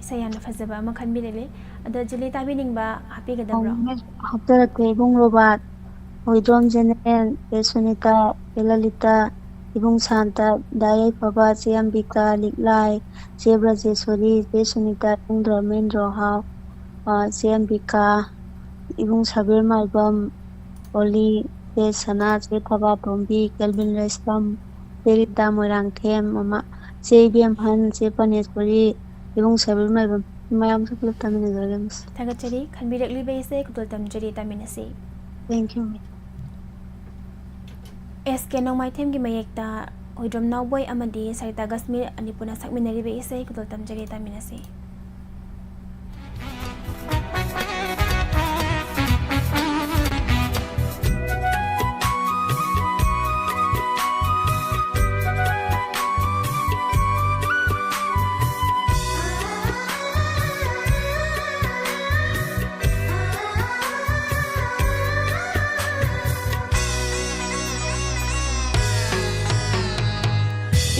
ꯏꯁꯩ ꯌꯥꯝꯅ ꯐꯖꯕ ꯑꯃ ꯈꯟꯕꯤꯔꯛꯂꯤ꯫ ꯑꯗꯣ ꯖꯨꯂꯤ, ꯇꯥꯕꯤꯅꯤꯡꯕ ꯍꯥꯞꯄꯤꯒꯗꯕ꯭ꯔꯣ? ꯑꯧ, miss, ꯍꯥꯞꯆꯔꯛꯀꯦ꯫ ꯏꯕꯨꯡ ꯔꯣꯕꯥꯔꯠ, ꯍꯨꯏꯗ꯭ꯔꯣꯝ ꯖꯦꯅꯦꯔꯦꯜ, ꯆꯦ ꯁꯨꯅꯤꯇꯥ, ꯆꯦ ꯂꯂꯤꯇꯥ, ꯏꯕꯨꯡ ꯁꯥꯟꯇ, ꯗꯥ ꯌꯥꯏꯐꯕ, ꯆꯦ ꯑꯝꯕꯤꯀꯥ, ꯂꯤꯛꯂꯥꯏ, ꯆꯦ ꯕ꯭ꯔꯖꯦꯁꯣꯔꯤ, ꯆꯦ ꯁꯨꯅꯤꯇꯥ, ꯏꯕꯨꯡ ꯗ꯭ꯔꯣꯃꯦꯟ ꯗ꯭ꯔꯣꯍꯥꯎ, ꯑ, ꯆꯦ ꯑꯝꯕꯤꯀꯥ, ꯏꯕꯨꯡ ꯁꯕꯤꯔ ꯃꯥꯏꯕꯝ, ꯑꯣꯂꯤ, ꯆꯦ ꯁꯅꯥ, ꯆꯦ ꯊꯕꯥꯇꯣꯝꯕꯤ, ꯀꯦꯜꯕꯤꯟ ꯂꯩꯁ꯭ꯔꯝ, ꯆꯦ ꯔꯤꯇꯥ ꯃꯣꯏꯔꯥꯡꯊꯦꯝ, ꯃꯃꯥ, ꯆꯦ ꯏꯕꯦꯝꯍꯟ, ꯆꯦ ꯄꯅꯦꯁꯣꯔꯤ, ꯏꯕꯨꯡ ꯁꯕꯤꯔ ꯃꯥꯏꯕꯝ, ꯃꯌꯥꯝꯁꯨ ꯄꯨꯂꯞ ꯇꯥꯃꯤꯟꯅꯖꯔꯒꯦ, miss꯫ ꯊꯥꯒꯠꯆꯔꯤ꯫ ꯈꯟꯕꯤꯔꯛꯂꯤꯕ ꯏꯁꯩ ꯈꯨꯗꯣꯜ ꯇꯝꯖꯔꯤ, ꯇꯥꯃꯤꯟꯅꯁꯤ꯫ Thank you, miss꯫ S K ꯅꯣꯡꯃꯥꯏꯊꯦꯝꯒꯤ ꯃꯌꯦꯛꯇ Huidrom ꯅꯥꯎꯕꯣꯏ ꯑꯃꯗꯤ ꯁꯔꯤꯇꯥ ꯀꯁꯃꯤꯔ ꯑꯅꯤ ꯄꯨꯟꯅ ꯁꯛꯃꯤꯟꯅꯔꯤꯕ ꯏꯁꯩ ꯈꯨꯗꯣꯜ ꯇꯝꯖꯔꯤ, ꯇꯥꯃꯤꯟꯅꯁꯤ꯫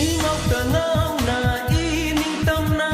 ꯏꯉꯥꯎꯇ ꯉꯥꯎꯅ ꯏꯅꯤꯡꯇꯝꯅ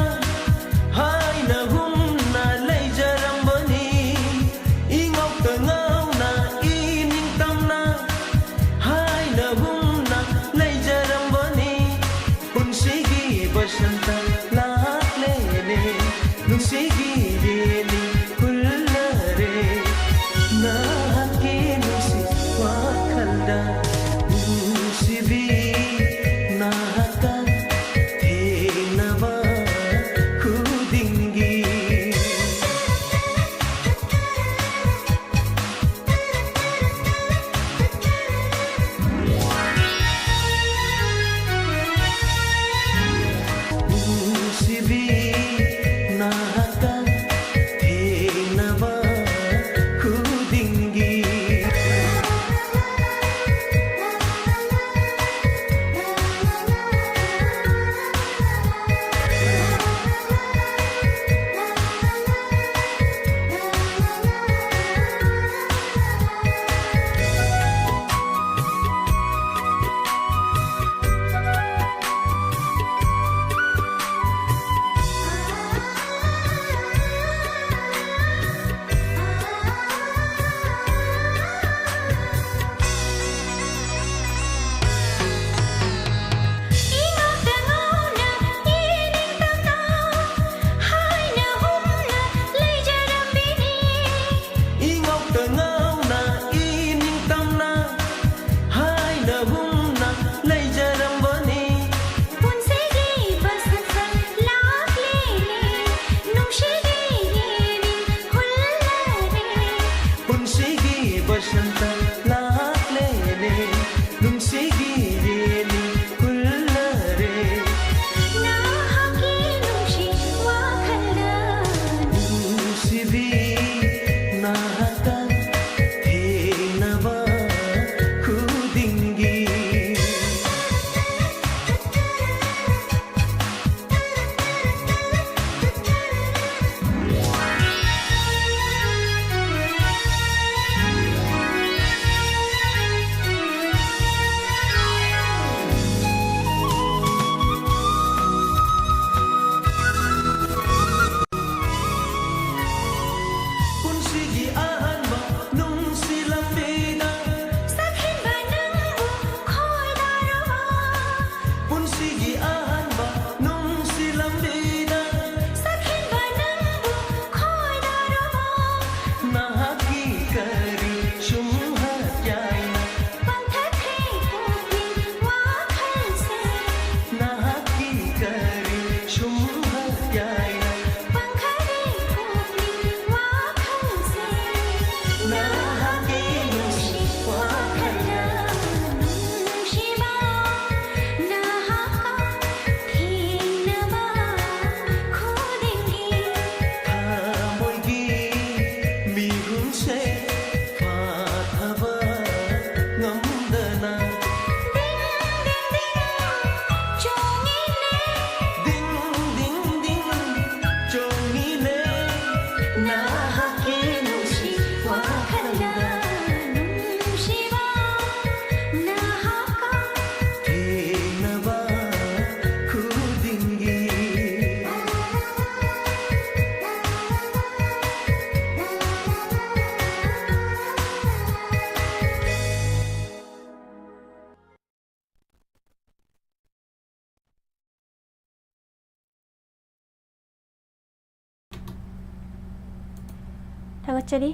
ꯊꯥꯒꯠꯆꯔꯤ꯫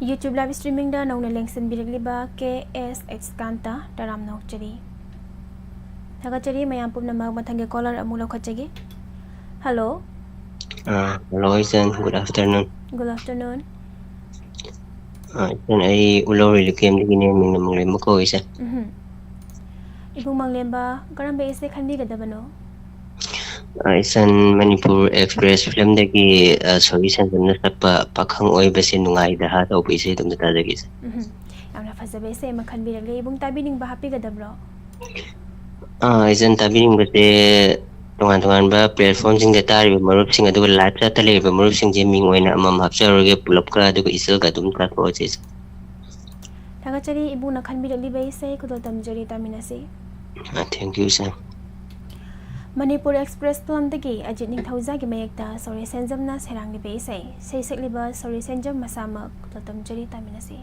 YouTube live streamingꯗ ꯅꯧꯅ ꯂꯦꯡꯁꯤꯟꯕꯤꯔꯛꯂꯤꯕ ꯀꯦ ꯑꯦꯁ ꯑꯦꯛꯁꯀꯥꯟꯇ ꯇꯔꯥꯝꯅ ꯑꯣꯛꯆꯔꯤ꯫ ꯊꯥꯒꯠꯆꯔꯤ ꯃꯌꯥꯝ ꯄꯨꯝꯅꯃꯛ꯫ ꯃꯊꯪꯒꯤ caller ꯑꯃꯨꯛ ꯂꯧꯈꯠꯆꯒꯦ꯫ Hello꯫ ꯑꯥ, hello, ꯏꯆꯟ꯫ Good afternoon꯫ Good afternoon꯫ ꯑꯥ, ꯏꯆꯟ, ꯑꯩ ꯎꯂꯧꯔꯤ ꯂꯨꯀꯦꯝꯗꯒꯤꯅꯦ, ꯃꯤꯡꯅ ꯃꯪꯂꯦꯝꯕ ꯀꯧꯏ, ꯏꯆꯟ꯫ ꯎꯝꯍꯨꯝ꯫ ꯏꯕꯨꯡ ꯃꯪꯂꯦꯝꯕ, ꯀꯔꯝꯕ essay ꯈꯟꯕꯤꯒꯗꯕꯅꯣ? ꯑꯥ, ꯏꯆꯟ, ꯃꯅꯤꯄꯨꯔ ꯑꯦꯛꯁꯄ꯭ꯔꯦꯁ ꯐꯤꯂꯝꯗꯒꯤ, ꯑꯥ, ꯁꯣꯔꯤ ꯁꯦꯟꯖꯝꯅ ꯁꯛꯄ "ꯄꯥꯈꯪ ꯑꯣꯏꯕꯁꯦ ꯅꯨꯡꯉꯥꯏꯗ" ꯍꯥ ꯇꯧꯕ ꯏꯁꯩꯗꯨ ꯑꯝꯇ ꯇꯥꯖꯒꯦ, ꯏꯆꯟ꯫ ꯎꯝꯍꯨꯝ꯫ ꯌꯥꯝꯅ ꯐꯖꯕ ꯏꯁꯩ ꯑꯃ ꯈꯟꯕꯤꯔꯛꯂꯦ꯫ ꯏꯕꯨꯡ ꯇꯥꯕꯤꯅꯤꯡꯕ ꯍꯥꯞꯄꯤꯒꯗꯕ꯭ꯔꯣ? ꯑꯥ, ꯏꯆꯟ, ꯇꯥꯕꯤꯅꯤꯡꯕꯁꯦ ꯇꯣꯉꯥꯟ ꯇꯣꯉꯥꯟꯕ platformꯁꯤꯡꯗ ꯇꯥꯔꯤꯕ ꯃꯔꯨꯞꯁꯤꯡ, ꯑꯗꯨꯒ live chatꯇ ꯂꯩꯔꯤꯕ ꯃꯔꯨꯞꯁꯤꯡꯁꯦ ꯃꯤꯡ ꯑꯣꯏꯅ ꯑꯃꯃꯝ ꯍꯥꯞꯆꯔꯨꯔꯒꯦ ꯄꯨꯂꯞꯀ, ꯑꯗꯨꯒ ꯏꯆꯜꯒ ꯑꯗꯨꯝ ꯇꯥꯊꯣꯛꯑꯁꯤ, ꯏꯆꯟ꯫ ꯊꯥꯒꯠꯆꯔꯤ ꯏꯕꯨꯡꯅ ꯈꯟꯕꯤꯔꯛꯂꯤꯕ ꯏꯁꯩ꯫ ꯈꯨꯗꯣꯜ ꯇꯝꯖꯔꯤ, ꯇꯥꯃꯤꯟꯅꯁꯤ꯫ ꯑꯥ, thank you, ꯏꯆꯟ꯫ ꯃꯅꯤꯄꯨꯔ ꯑꯦꯛꯁꯄ꯭ꯔꯦꯁ ꯐꯤꯂꯝꯗꯒꯤ ꯑꯖꯤꯠ ꯅꯤꯡꯊꯧꯖꯥꯒꯤ ꯃꯌꯦꯛꯇ ꯁꯣꯔꯤ ꯁꯦꯟꯖꯝꯅ ꯁꯩꯔꯥꯡꯂꯤꯕ ꯏꯁꯩ꯫ ꯏꯁꯩ ꯁꯛꯂꯤꯕ ꯁꯣꯔꯤ ꯁꯦꯟꯖꯝ ꯃꯁꯥꯃꯛ꯫ ꯈꯨꯗꯣꯜ ꯇꯝꯖꯔꯤ, ꯇꯥꯃꯤꯟꯅꯁꯤ꯫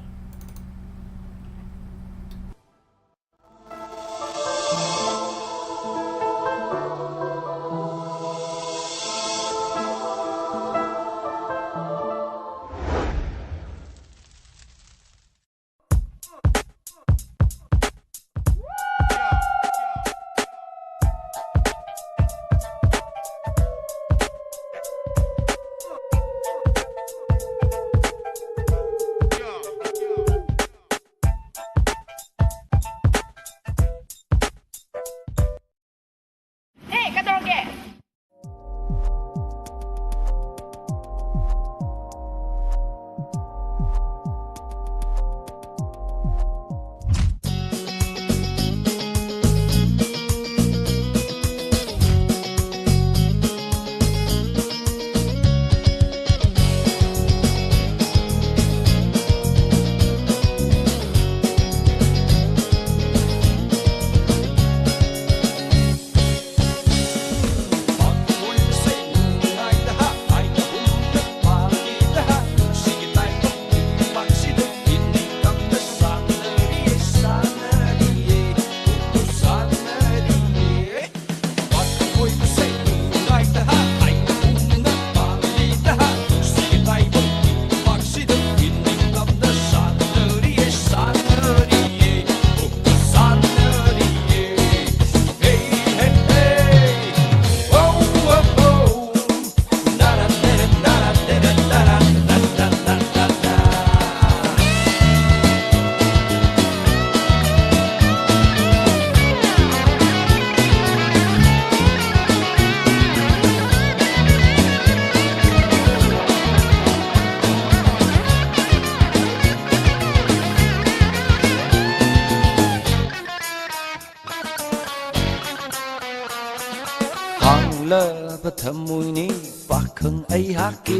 ꯊꯃꯣꯏꯅꯤ ꯄꯥꯈꯪ ꯑꯩꯍꯥꯛꯀꯤ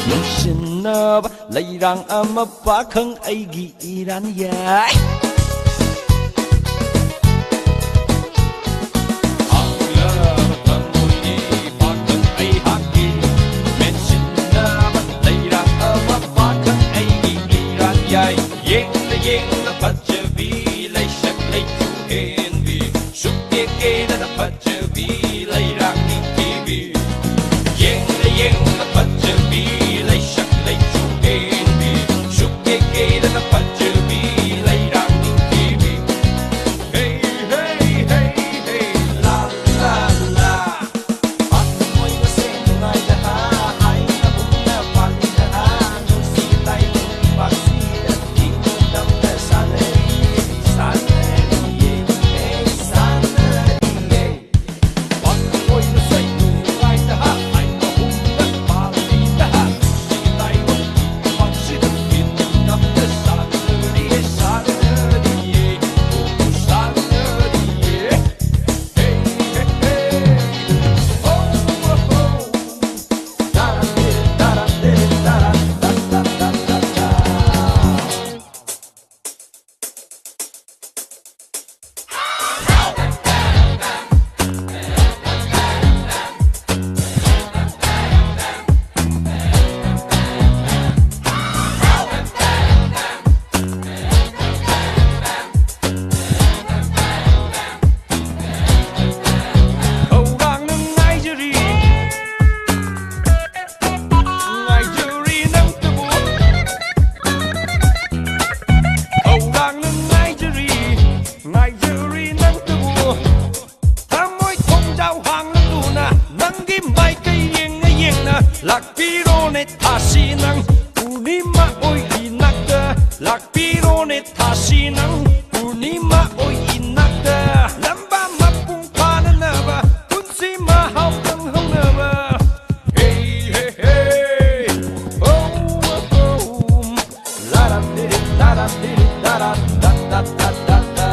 ꯅꯨꯡꯁꯤꯅꯕ ꯂꯩꯔꯥꯡ ꯑꯃ ꯄꯥꯈꯪ ꯑꯩꯒꯤ ꯏꯔꯥꯟ ꯌꯥꯏ꯫ ꯍꯥꯎꯂꯕ ꯊꯃꯣꯏꯅꯤ ꯄꯥꯈꯪ ꯑꯩꯍꯥꯛꯀꯤ ꯃꯦꯟꯁꯤꯟꯅꯕ ꯂꯩꯔꯥꯡ ꯑꯃ ꯄꯥꯈꯪ ꯑꯩꯒꯤ ꯏꯔꯥꯟ ꯌꯥꯏ꯫ ꯌꯦꯡꯅ ꯌꯦꯡꯅ ꯐꯖꯕꯤ ꯂꯩꯁꯛ ꯂꯩꯆꯨ ꯍꯦꯟꯕꯤ ꯁꯨꯛꯀꯦ ꯀꯦꯗꯅ ꯐꯖꯕꯤ ꯂꯩꯔꯥꯡ ꯅꯤꯡꯊꯤꯕꯤ꯫ ꯌꯦꯡꯂ ꯌꯦꯡꯂ ꯐꯖꯕꯤ ꯂꯩꯁꯛ ꯂꯩꯆꯨ ꯍꯦꯟꯕꯤ ꯁꯨꯛꯀꯦ ꯀꯦꯗꯅ ꯐꯖꯕꯤ ꯂꯩꯔꯥꯡ ꯅꯤꯡꯊꯤꯕꯤ꯫ ꯍꯦ ꯍꯦ ꯍꯦ ꯍꯦ ꯂꯥ ꯂꯥ ꯂꯥ꯫ ꯄꯥꯈꯪ ꯑꯣꯏꯕꯁꯦ ꯅꯨꯡꯉꯥꯏꯗ ꯍꯥ, ꯍꯥꯏꯅ ꯍꯨꯝꯅ ꯄꯥꯜꯂꯤꯗ ꯍꯥ, ꯅꯨꯡꯁꯤ ꯇꯥꯏꯕꯪ ꯄꯥꯛꯁꯤꯗ ꯏꯪ ꯇꯞꯅ ꯁꯥꯟꯅꯔꯤꯌꯦ, ꯁꯥꯟꯅꯔꯤꯌꯦ, ꯍꯦ ꯁꯥꯟꯅꯔꯤꯌꯦ꯫ ꯈꯧꯔꯥꯡꯅ ꯉꯥꯏꯖꯔꯤ, ꯉꯥꯏꯖꯔꯤ ꯅꯪꯇꯕꯨ꯫ ꯈꯧꯔꯥꯡꯅ ꯉꯥꯏꯖꯔꯤ, ꯉꯥꯏꯖꯔꯤ ꯅꯪꯇꯕꯨ꯫ ꯊꯃꯣꯏ ꯊꯣꯡꯖꯥꯎ ꯍꯥꯡꯂꯗꯨꯅ ꯅꯪꯒꯤ ꯃꯥꯏꯀꯩ ꯌꯦꯡꯅ ꯌꯦꯡꯅ ꯂꯥꯛꯄꯤꯔꯣꯅꯦ ꯊꯥꯁꯤ ꯅꯪ ꯄꯨꯔꯅꯤꯃꯥ ꯑꯣꯏ ꯏꯅꯥꯛꯇ꯫ ꯂꯥꯛꯄꯤꯔꯣꯅꯦ ꯊꯥꯁꯤ ꯅꯪ ꯄꯨꯔꯅꯤꯃꯥ ꯑꯣꯏ ꯏꯅꯥꯛꯇ꯫ ꯂꯝꯕꯥ ꯃꯄꯨꯡ ꯐꯥꯅꯅꯕ ꯄꯨꯟꯁꯤ ꯃꯍꯥꯎ ꯈꯪꯍꯧꯅꯕ꯫ ꯍꯦ ꯍꯦ ꯍꯦ꯫ ꯍꯣ ꯍꯣ꯫ ꯂꯥ ꯔꯥ ꯗꯤ ꯔꯤ ꯗꯥ ꯔꯥ ꯗꯤ ꯔꯤ ꯗꯥ ꯔꯥ ꯗꯥ ꯗꯥ ꯗꯥ ꯗꯥ꯫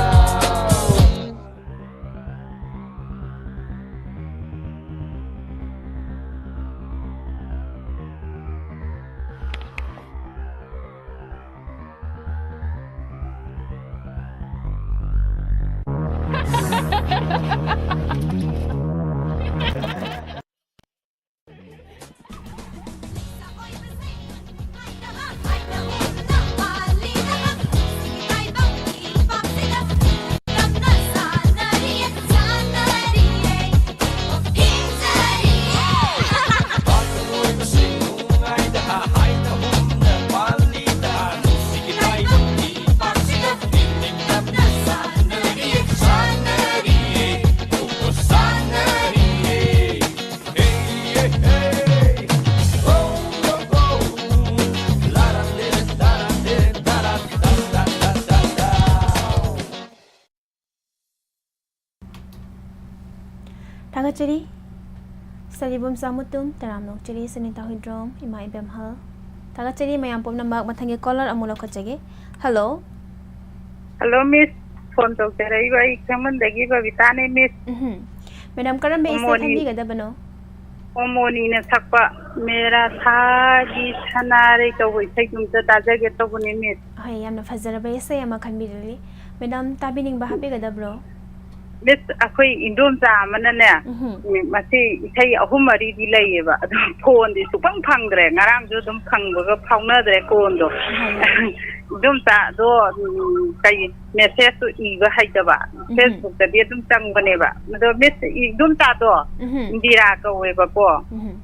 ꯊꯥꯒꯠꯆꯔꯤ꯫ ꯁꯂꯤꯕꯨꯝ ꯆꯥꯃꯨꯇꯨꯝ, ꯇꯔꯥꯝ ꯅꯣꯛꯆꯔꯤ, ꯁꯨꯅꯤꯇꯥ ꯍꯨꯏꯗ꯭ꯔꯣꯝ, ꯏꯃꯥ ꯏꯕꯦꯝꯍꯜ꯫ ꯊꯥꯒꯠꯆꯔꯤ ꯃꯌꯥꯝ ꯄꯨꯝꯅꯃꯛ꯫ ꯃꯊꯪꯒꯤ caller ꯑꯃꯨꯛ ꯂꯧꯈꯠꯆꯒꯦ꯫ Hello꯫ Hello, miss꯫ Phone ꯇꯧꯖꯔꯛꯏꯕ ꯑꯩ ꯈꯦꯡꯃꯟꯗꯒꯤ ꯕꯕꯤꯇꯥꯅꯦ, miss꯫ ꯎꯝꯍꯨꯝ꯫ Madam, ꯀꯔꯝꯕ ꯏꯁꯩ ꯑꯣꯃꯣꯅꯤ꯫ ꯈꯟꯕꯤꯒꯗꯕꯅꯣ? ꯑꯣꯃꯣꯅꯤꯅ ꯁꯛꯄ ꯃꯦꯔꯥ ꯁꯥꯒꯤ ꯁꯅꯥꯔꯩ ꯇꯧꯕ ꯏꯁꯩꯗꯨ ꯑꯝꯇ ꯇꯥꯖꯒꯦ ꯇꯧꯕꯅꯦ, miss꯫ ꯍꯣꯏ, ꯌꯥꯝꯅ ꯐꯖꯔꯕ ꯏꯁꯩ ꯑꯃ ꯈꯟꯕꯤꯔꯛꯂꯤ꯫ Madam, ꯇꯥꯕꯤꯅꯤꯡꯕ ꯍꯥꯞꯄꯤꯒꯗꯕ꯭ꯔꯣ? Miss, ꯑꯩꯈꯣꯏ ꯏꯟꯗꯣꯝꯆꯥ ꯑꯃꯅꯅꯦ, ꯎꯝꯍꯨꯝ꯫ ꯎꯝ, ꯃꯁꯤ ꯏꯁꯩ ꯑꯍꯨꯝ ꯃꯔꯤꯗꯤ ꯂꯩꯌꯦꯕ, ꯑꯗꯣ phoneꯗꯤ ꯁꯨꯛꯐꯪ ꯐꯪꯗ꯭ꯔꯦ꯫ ꯉꯔꯥꯡꯁꯨ ꯑꯗꯨꯝ ꯐꯪꯕꯒ ꯐꯥꯎꯅꯗ꯭ꯔꯦ phoneꯗꯣ꯫ ꯍꯣꯏ꯫ ꯏꯟꯗꯣꯝꯆꯥꯗꯣ, ꯎꯝ, ꯀꯩ, messageꯇꯣ ꯏꯕ ꯍꯩꯇꯕ, ꯎꯝꯍꯨꯝ꯫ Facebookꯇꯗꯤ ꯑꯗꯨꯝ ꯆꯪꯕꯅꯦꯕ꯫ ꯑꯗꯣ miss, ꯏꯟꯗꯣꯝꯆꯥꯗꯣ ꯎꯝꯍꯨꯝ꯫ ꯏꯟꯗꯤꯔꯥ ꯀꯧꯋꯦꯕꯀꯣ꯫ ꯎꯝꯍꯨꯝ꯫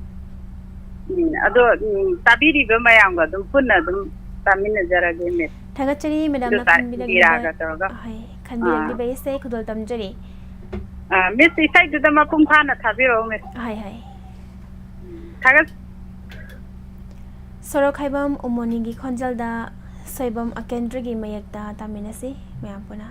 ꯎꯝ, ꯑꯗꯣ, ꯎꯝ, ꯇꯥꯕꯤꯔꯤꯕ ꯃꯌꯥꯝꯒ ꯑꯗꯨꯝ ꯄꯨꯟꯅ ꯑꯗꯨꯝ ꯇꯥꯃꯤꯟꯅꯖꯔꯒꯦ, miss꯫ ꯊꯥꯒꯠꯆꯔꯤ, madamꯅ ꯑꯗꯨ ꯇꯥꯏ, ꯈꯟꯕꯤꯔꯛꯂꯤꯕ, ꯏꯟꯗꯤꯔꯥꯒ ꯇꯧꯔꯒ꯫ ꯍꯣꯏ, ꯑꯥ꯫ ꯈꯟꯕꯤꯔꯛꯂꯤꯕ ꯏꯁꯩ ꯈꯨꯗꯣꯜ ꯇꯝꯖꯔꯤ꯫ ꯑꯥ, miss, ꯏꯁꯩꯗꯨꯗ ꯃꯄꯨꯡ ꯐꯥꯅ ꯊꯥꯕꯤꯔꯛꯑꯣ, miss꯫ ꯍꯣꯏ, ꯍꯣꯏ꯫ ꯊꯥꯒꯠ- ꯁꯣꯔꯣꯛ ꯍꯥꯏꯕꯝ ꯎꯃꯣꯅꯤꯒꯤ ꯈꯣꯟꯖꯦꯜꯗ ꯁꯣꯏꯕꯝ ꯑꯀꯦꯟꯗ꯭ꯔꯒꯤ ꯃꯌꯦꯛꯇ ꯇꯥꯃꯤꯟꯅꯁꯤ ꯃꯌꯥꯝ ꯄꯨꯟꯅ꯫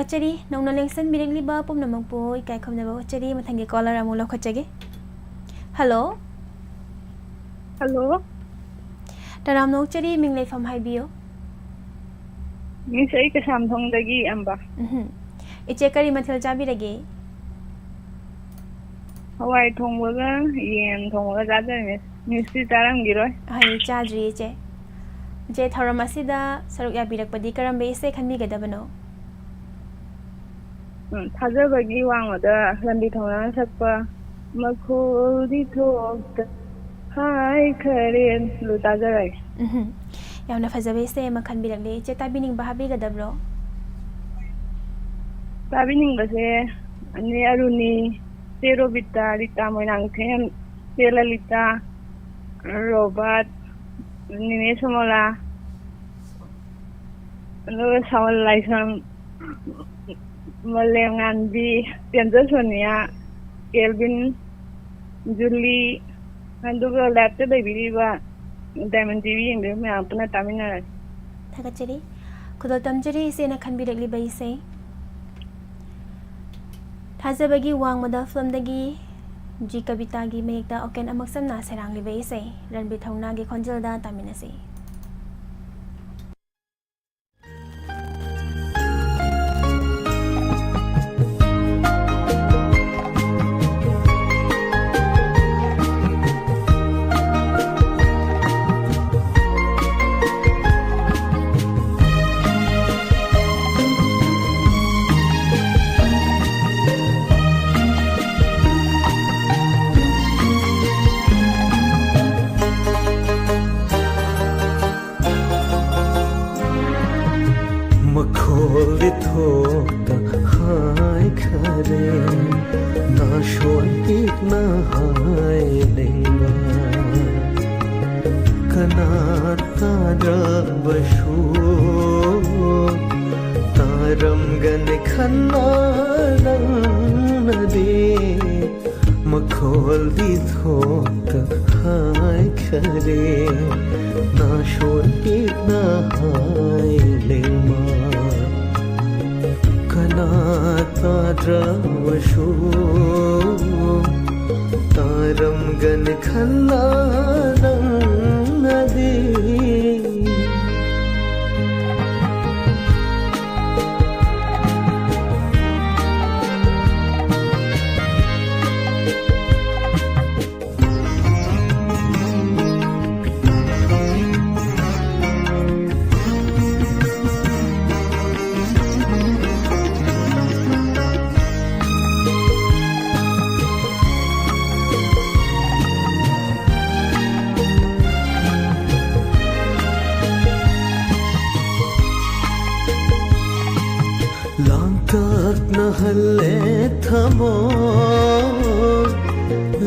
ꯊꯥꯒꯠꯆꯔꯤ꯫ ꯅꯧꯅ ꯂꯦꯡꯁꯟꯕꯤꯔꯛꯂꯤꯕ ꯄꯨꯝꯅꯃꯛꯄꯨ ꯏꯀꯥꯏ ꯈꯨꯝꯅꯕ ꯎꯠꯆꯔꯤ꯫ ꯃꯊꯪꯒꯤ caller ꯑꯃꯨꯛ ꯂꯧꯈꯠꯆꯒꯦ꯫ Hello꯫ Hello꯫ ꯇꯔꯥꯝꯅ ꯑꯣꯛꯆꯔꯤ, ꯃꯤꯡ ꯂꯩꯐꯝ ꯍꯥꯏꯕꯤꯌꯨ꯫ Miss, ꯑꯩ ꯀꯩꯁꯥꯝꯊꯣꯡꯗꯒꯤ ꯑꯝꯕ꯫ ꯎꯝꯍꯨꯝ꯫ ꯏꯆꯦ, ꯀꯔꯤ ꯃꯊꯦꯜ ꯆꯥꯕꯤꯔꯒꯦ? ꯍꯋꯥꯏ ꯊꯣꯡꯕꯒ ꯌꯦꯟ ꯊꯣꯡꯕꯒ ꯆꯥꯖꯔꯦ, Miss꯫ Missꯇꯤ ꯆꯥꯔꯝꯈꯤꯔꯣꯏ꯫ ꯑꯩ ꯆꯥꯗ꯭ꯔꯤ, ꯏꯆꯦ꯫ ꯏꯆꯦ, ꯊꯧꯔꯝ ꯑꯁꯤꯗ ꯁꯔꯨꯛ ꯌꯥꯕꯤꯔꯛꯄꯗꯤ ꯀꯔꯝꯕ ꯏꯁꯩ ꯈꯟꯕꯤꯒꯗꯕꯅꯣ? ꯎꯝ, ꯊꯥꯖꯕꯒꯤ ꯋꯥꯡꯃꯗ ꯔꯟꯕꯤꯔ ꯊꯧꯅꯥꯅ ꯁꯛꯄ "ꯃꯈꯣꯜꯗꯤ ꯊꯣꯛꯇ ꯍꯥꯏꯈꯔꯦ" ꯑꯗꯨ ꯇꯥꯖꯔꯒꯦ꯫ ꯎꯝꯍꯨꯝ꯫ ꯌꯥꯝꯅ ꯐꯖꯕ ꯏꯁꯩ ꯑꯃ ꯈꯟꯕꯤꯔꯛꯂꯦ꯫ ꯏꯆꯦ, ꯇꯥꯕꯤꯅꯤꯡꯕ ꯍꯥꯞꯄꯤꯒꯗꯕ꯭ꯔꯣ? ꯇꯥꯕꯤꯅꯤꯡꯕꯁꯦ ꯑꯅꯦ ꯑꯔꯨꯅꯤ, ꯆꯦ ꯔꯣꯕꯤꯇꯥ, ꯔꯤꯇꯥ ꯃꯣꯏꯔꯥꯡꯊꯦꯝ, ꯆꯦ ꯂꯂꯤꯇꯥ, ꯔꯣꯕꯥꯔꯠ, ꯅꯦꯅꯦ ꯁꯣꯃꯣꯂꯥ, ꯑꯗꯨꯒ ꯁꯥꯋꯜ ꯂꯥꯏꯁ꯭ꯔꯝ, ꯃꯥꯂꯦꯝꯉꯥꯟꯕꯤ, ꯇꯦꯟꯖ ꯁꯣꯅꯤꯌꯥ, ꯀꯦꯜꯕꯤꯟ, ꯖꯨꯂꯤ, ꯑꯗꯨꯒ liveꯇ ꯂꯩꯕꯤꯔꯤꯕ Diamond TV ꯌꯦꯡꯕꯤꯕ ꯃꯌꯥꯝ ꯄꯨꯟꯅ ꯇꯥꯃꯤꯟꯅꯔꯁꯤ꯫ ꯊꯥꯒꯠꯆꯔꯤ꯫ ꯈꯨꯗꯣꯜ ꯇꯝꯖꯔꯤ ꯏꯆꯦꯅ ꯈꯟꯕꯤꯔꯛꯂꯤꯕ ꯏꯁꯩ꯫ ꯊꯥꯖꯕꯒꯤ ꯋꯥꯡꯃꯗ ꯐꯤꯂꯝꯗꯒꯤ ꯖꯤ ꯀꯕꯤꯇꯥꯒꯤ ꯃꯌꯦꯛꯇ ꯑꯣꯀꯦꯟ ꯑꯃꯛꯁꯝꯅ ꯁꯩꯔꯥꯡꯂꯤꯕ ꯏꯁꯩ, ꯔꯟꯕꯤꯔ ꯊꯧꯅꯥꯒꯤ ꯈꯣꯟꯖꯦꯜꯗ ꯇꯥꯃꯤꯟꯅꯁꯤ꯫ ꯃꯈꯣꯜꯗꯤ ꯊꯣꯛꯇ ꯍꯥꯏꯈꯔꯦ, ꯅꯥꯁꯣꯟ ꯄꯤꯛꯅ ꯍꯥꯏꯅꯤꯡꯕ꯫ ꯀꯅꯥ ꯇꯥꯗ꯭ꯔꯕꯁꯨ ꯇꯥꯔꯝꯒꯅꯤ ꯈꯟꯅ ꯅꯪꯅꯗꯤ꯫ ꯃꯈꯣꯜꯗꯤ ꯊꯣꯛꯇ ꯍꯥꯏꯈꯔꯦ, ꯅꯥꯁꯣꯟ ꯄꯤꯛꯅ ꯍꯥꯏꯅꯤꯡꯕ꯫ ꯇꯥꯗ꯭ꯔꯕꯁꯨ ꯇꯥꯔꯝꯒꯅꯤ ꯈꯜꯂ ꯅꯪꯅꯗꯤ꯫ ꯂꯥꯡꯇꯛꯅꯍꯜꯂꯦ ꯊꯃꯣꯏ,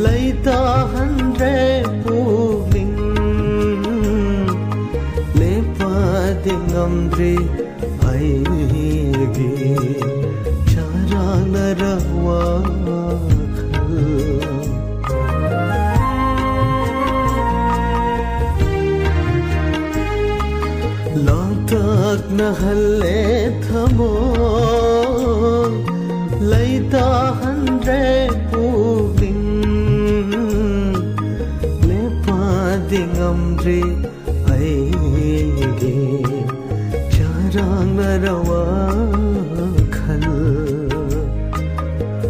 ꯂꯩꯇꯥꯍꯟꯗ꯭ꯔꯦ ꯄꯨꯛꯅꯤꯡ꯫ ꯂꯦꯞꯄꯗꯤ ꯉꯝꯗ꯭ꯔꯤ ꯑꯩꯒꯤ ꯆꯔꯥꯡꯅꯔ ꯋꯥꯈꯜ꯫ ꯂꯥꯡꯇꯛꯅꯍꯜꯂꯦ ꯊꯃꯣꯏ, ꯂꯩꯇꯥꯍꯟꯗ꯭ꯔꯦ ꯄꯨꯛꯅꯤꯡ꯫ ꯂꯦꯞꯄꯗꯤ ꯉꯝꯗ꯭ꯔꯤ ꯑꯩꯒꯤ ꯆꯔꯥꯡꯅꯔ ꯋꯥꯈꯜ꯫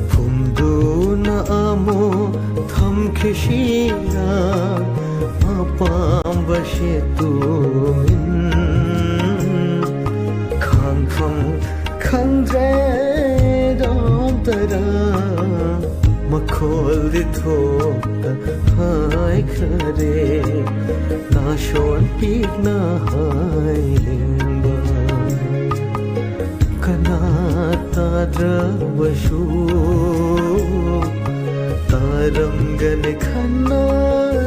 ꯐꯨꯝꯗꯨꯅ ꯑꯃꯨꯛ ꯊꯝꯈꯤꯁꯤꯔ ꯑꯄꯥꯝꯕꯁꯦ ꯇꯨꯃꯤꯟ꯫ ꯈꯥꯡꯐꯝ ꯈꯪꯗ꯭ꯔꯦ ꯗꯣꯝꯇꯔ ꯃꯈꯣꯜꯗꯤ ꯊꯣꯛꯇ ꯍꯥꯏꯈ꯭ꯔꯦ꯫ ꯅꯥꯁꯣꯟ ꯄꯤꯛꯅ ꯍꯥꯏꯅꯤꯡꯕ ꯀꯅꯥ ꯇꯥꯗ꯭ꯔꯕꯁꯨ ꯇꯥꯔꯝꯒꯅꯤ ꯈꯟꯅ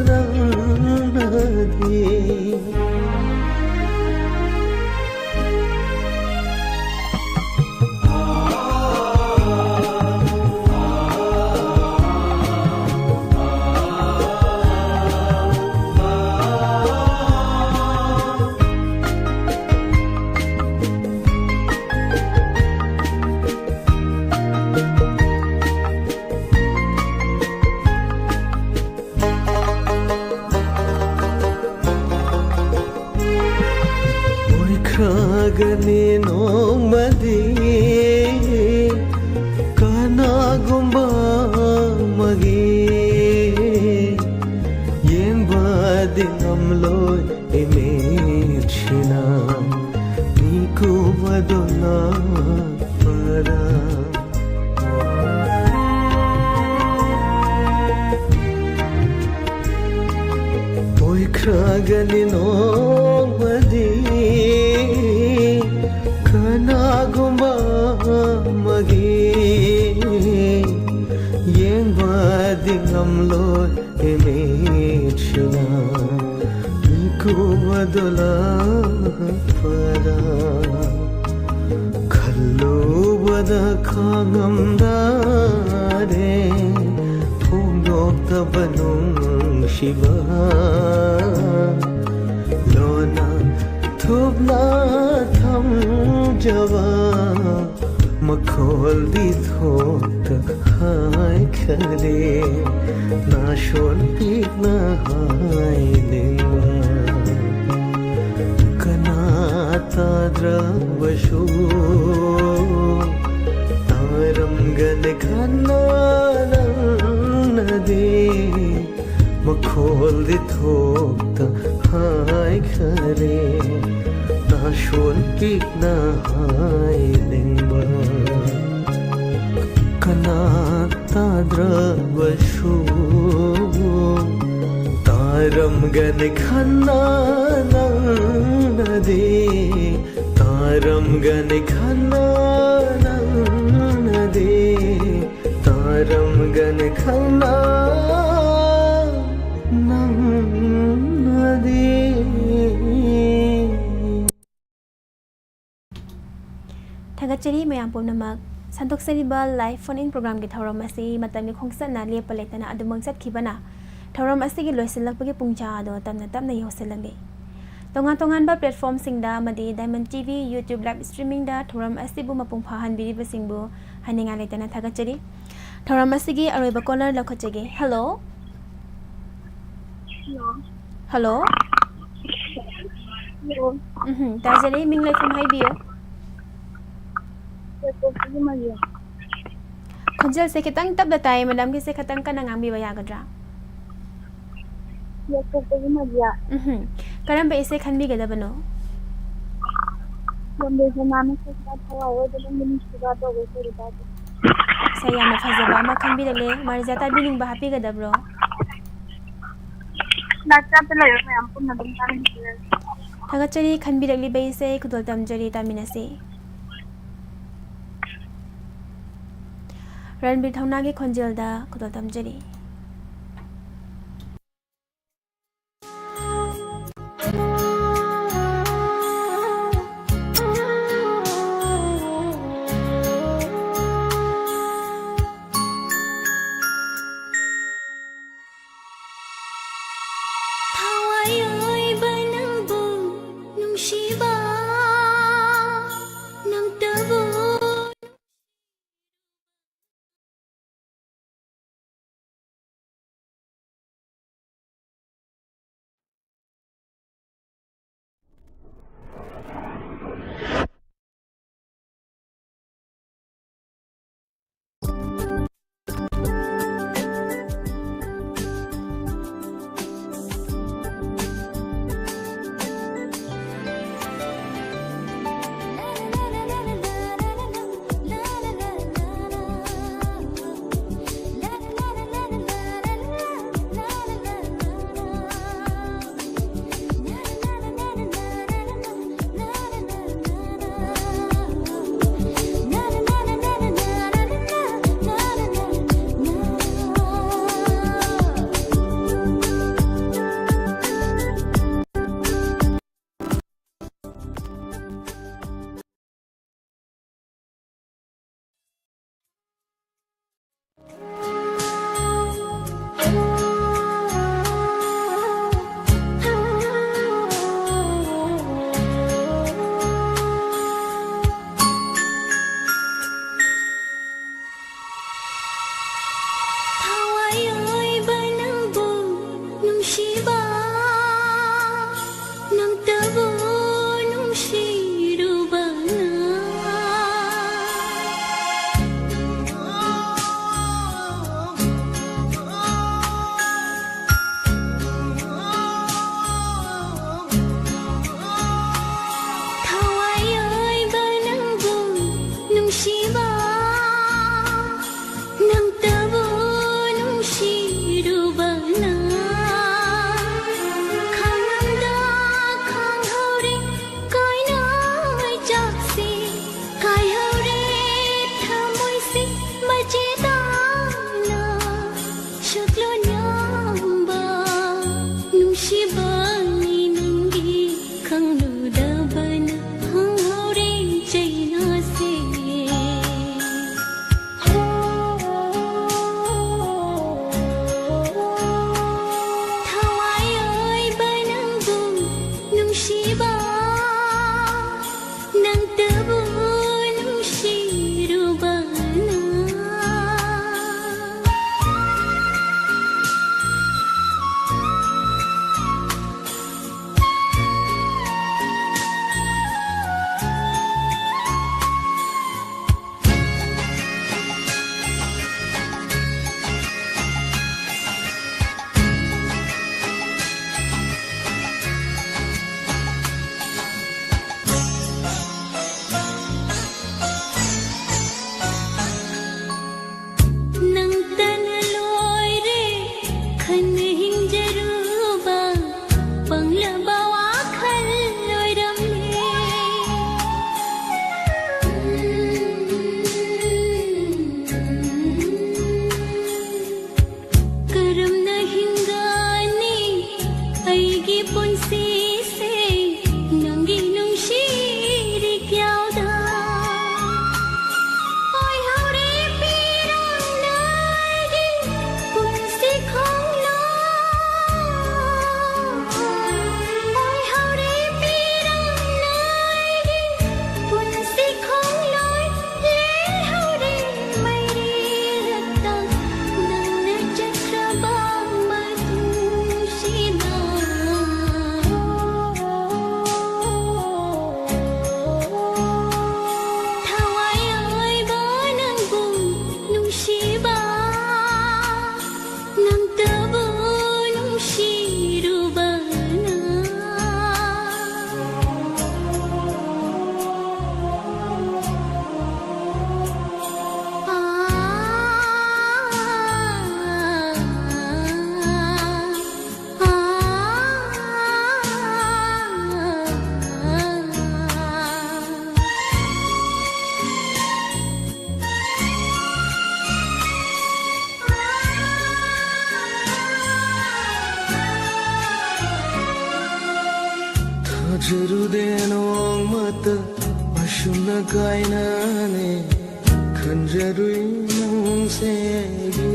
ꯅꯪꯅꯗꯤ꯫ ꯒꯅꯤ ꯅꯣꯡꯃꯗꯤ ꯀꯅꯥꯒꯨꯝꯕ ꯑꯃꯒꯤ ꯌꯦꯡꯕꯗꯤ ꯉꯝꯂꯣꯏ ꯏꯃꯤꯠꯁꯤꯅ ꯃꯤꯀꯨꯞ ꯑꯗꯨ ꯂꯥꯛꯄꯗ꯫ ꯑꯣꯏꯈ꯭ꯔꯒꯅꯤ ꯅꯣꯡꯃꯗꯤ ꯀꯅꯥꯒꯨꯝꯕ ꯑꯃꯒꯤ ꯌꯦꯡꯕꯗꯤ ꯉꯝꯂꯣꯏ ꯏꯃꯤꯠꯁꯤꯅ ꯃꯤꯀꯨꯞ ꯑꯗꯨ ꯂꯥꯛꯄꯗ꯫ ꯈꯜꯂꯨꯕꯗ ꯈꯥꯡꯉꯝꯗꯔꯦ ꯐꯣꯡꯗꯣꯛꯇꯕ ꯅꯨꯡꯁꯤꯕ ꯂꯣꯟꯅ ꯊꯨꯞꯅ ꯊꯝꯖꯕ ꯃꯈꯣꯜꯗꯤ ꯊꯣꯛꯇ ꯍꯥꯏꯈꯔꯦ ꯅꯥꯁꯣꯟ ꯄꯤꯛꯅ ꯍꯥꯏꯅꯤꯡꯕ꯫ ꯀꯅꯥ ꯇꯥꯗ꯭ꯔꯕꯁꯨ ꯇꯥꯔꯝꯒꯅꯤ ꯈꯟꯅ ꯅꯪꯅꯗꯤ ꯃꯈꯣꯜꯗꯤ ꯊꯣꯛꯇ ꯍꯥꯏꯈꯔꯦ ꯅꯥꯁꯣꯟ ꯄꯤꯛꯅ ꯍꯥꯏꯅꯤꯡꯕ꯫ ꯀꯅꯥ ꯇꯥꯗ꯭ꯔꯕꯁꯨ ꯇꯥꯔꯝꯒꯅꯤ ꯈꯟꯅ ꯅꯪꯅꯗꯤ ꯇꯥꯔꯝꯒꯅꯤ ꯈꯟꯅ ꯅꯪꯅꯗꯤ ꯇꯥꯔꯝꯒꯅꯤ ꯈꯟꯅ ꯅꯪꯅꯗꯤ꯫ ꯊꯥꯒꯠꯆꯔꯤ ꯃꯌꯥꯝ ꯄꯨꯝꯅꯃꯛ꯫ ꯁꯟꯗꯣꯛꯆꯔꯤꯕ live phone in programꯒꯤ ꯊꯧꯔꯝ ꯑꯁꯤ ꯃꯇꯝꯒꯤ ꯈꯣꯡꯆꯠꯅ ꯂꯦꯞꯄ ꯂꯩꯇꯅ ꯑꯗꯨꯃꯛ ꯆꯠꯈꯤꯕꯅ ꯊꯧꯔꯝ ꯑꯁꯤꯒꯤ ꯂꯣꯏꯁꯤꯜꯂꯛꯄꯒꯤ ꯄꯨꯡꯖꯥ ꯑꯗꯣ ꯇꯞꯅ ꯇꯞꯅ ꯌꯧꯁꯤꯜꯂꯛꯂꯤ꯫ ꯇꯣꯉꯥꯟ ꯇꯣꯉꯥꯟꯕ platformꯁꯤꯡꯗ ꯑꯃꯗꯤ Diamond TV YouTube live streamingꯗ ꯊꯧꯔꯝ ꯑꯁꯤꯕꯨ ꯃꯄꯨꯡ ꯐꯥꯍꯟꯕꯤꯔꯤꯕꯁꯤꯡꯕꯨ ꯍꯥꯏꯅꯤꯡꯉꯥꯏ ꯂꯩꯇꯅ ꯊꯥꯒꯠꯆꯔꯤ꯫ ꯊꯧꯔꯝ ꯑꯁꯤꯒꯤ ꯑꯔꯣꯏꯕ caller ꯂꯧꯈꯠꯆꯒꯦ꯫ Hello꯫ Hello꯫ Hello꯫ ꯎꯝꯍꯨꯝ, ꯇꯥꯖꯔꯦ꯫ ꯃꯤꯡ ꯂꯩꯐꯝ ꯍꯥꯏꯕꯤꯌꯨ꯫ ꯈꯣꯟꯖꯦꯜꯁꯦ ꯈꯤꯇꯪ ꯇꯞꯅ ꯇꯥꯏ, ꯃꯦꯗꯥꯝꯒꯤꯁꯦ ꯈꯤꯇꯪ ꯀꯟꯅ ꯉꯥꯡꯕꯤꯕ ꯌꯥꯒꯗ꯭ꯔꯥ? ꯎꯝꯍꯨꯝ꯫ ꯀꯔꯝꯕ ꯏꯁꯩ ꯈꯟꯕꯤꯒꯗꯕꯅꯣ? ꯁꯦ, ꯌꯥꯝꯅ ꯐꯖꯕ ꯑꯃ ꯈꯟꯕꯤꯔꯛꯂꯦ꯫ ꯃꯥꯔꯤꯖꯥ, ꯇꯥꯕꯤꯅꯤꯡꯕ ꯍꯥꯞꯄꯤꯒꯗꯕ꯭ꯔꯣ? ꯂꯥꯏꯞ ꯆꯥꯠꯇ ꯂꯩꯕ ꯃꯌꯥꯝ ꯄꯨꯟꯅ ꯑꯗꯨꯝ ꯇꯥꯃꯤꯟꯅꯁꯦ꯫ ꯊꯥꯒꯠꯆꯔꯤ, ꯈꯟꯕꯤꯔꯛꯂꯤꯕ ꯏꯁꯩ ꯈꯨꯗꯣꯜ ꯇꯝꯖꯔꯤ, ꯇꯥꯃꯤꯟꯅꯁꯤ꯫ ꯔꯟꯕꯤꯔ ꯊꯧꯅꯥꯒꯤ ꯈꯣꯟꯖꯦꯜꯗ ꯈꯨꯗꯣꯜ ꯇꯝꯖꯔꯤ꯫ ꯀꯔꯝꯅ ꯍꯤꯡꯒꯅꯤ ꯑꯩꯒꯤ ꯄꯨꯟꯁꯤꯁꯦ ꯅꯪꯒꯤ ꯅꯨꯡꯁꯤꯔꯤꯛ ꯌꯥꯎꯗ? ꯑꯣꯏꯍꯧꯔꯦ ꯄꯤꯔꯝꯅꯥꯏꯒꯤ ꯄꯨꯟꯁꯤ ꯈꯣꯡꯂꯣꯏ, ꯑꯣꯏꯍꯧꯔꯦ ꯄꯤꯔꯝꯅꯥꯏꯒꯤ ꯄꯨꯟꯁꯤ ꯈꯣꯡꯂꯣꯏ꯫ ꯂꯦꯜꯍꯧꯔꯦ ꯃꯩꯔꯦꯜꯂꯛꯇ ꯅꯪꯅ ꯆꯠꯈ꯭ꯔꯕ ꯃꯇꯨꯡꯁꯤꯗ꯫ ꯊꯋꯥꯏ ꯑꯣꯏꯕ ꯅꯪꯕꯨ ꯅꯨꯡꯁꯤꯕ ꯅꯪꯇꯕꯨ ꯅꯨꯡꯁꯤꯔꯨꯕꯅ꯫ ꯊꯥꯖꯔꯨꯗꯦ ꯅꯣꯡꯃꯇ ꯑꯁꯨꯝꯅ ꯀꯥꯏꯅꯅꯤ ꯈꯟꯖꯔꯨꯏ ꯅꯪꯁꯦ ꯑꯩꯒꯤ꯫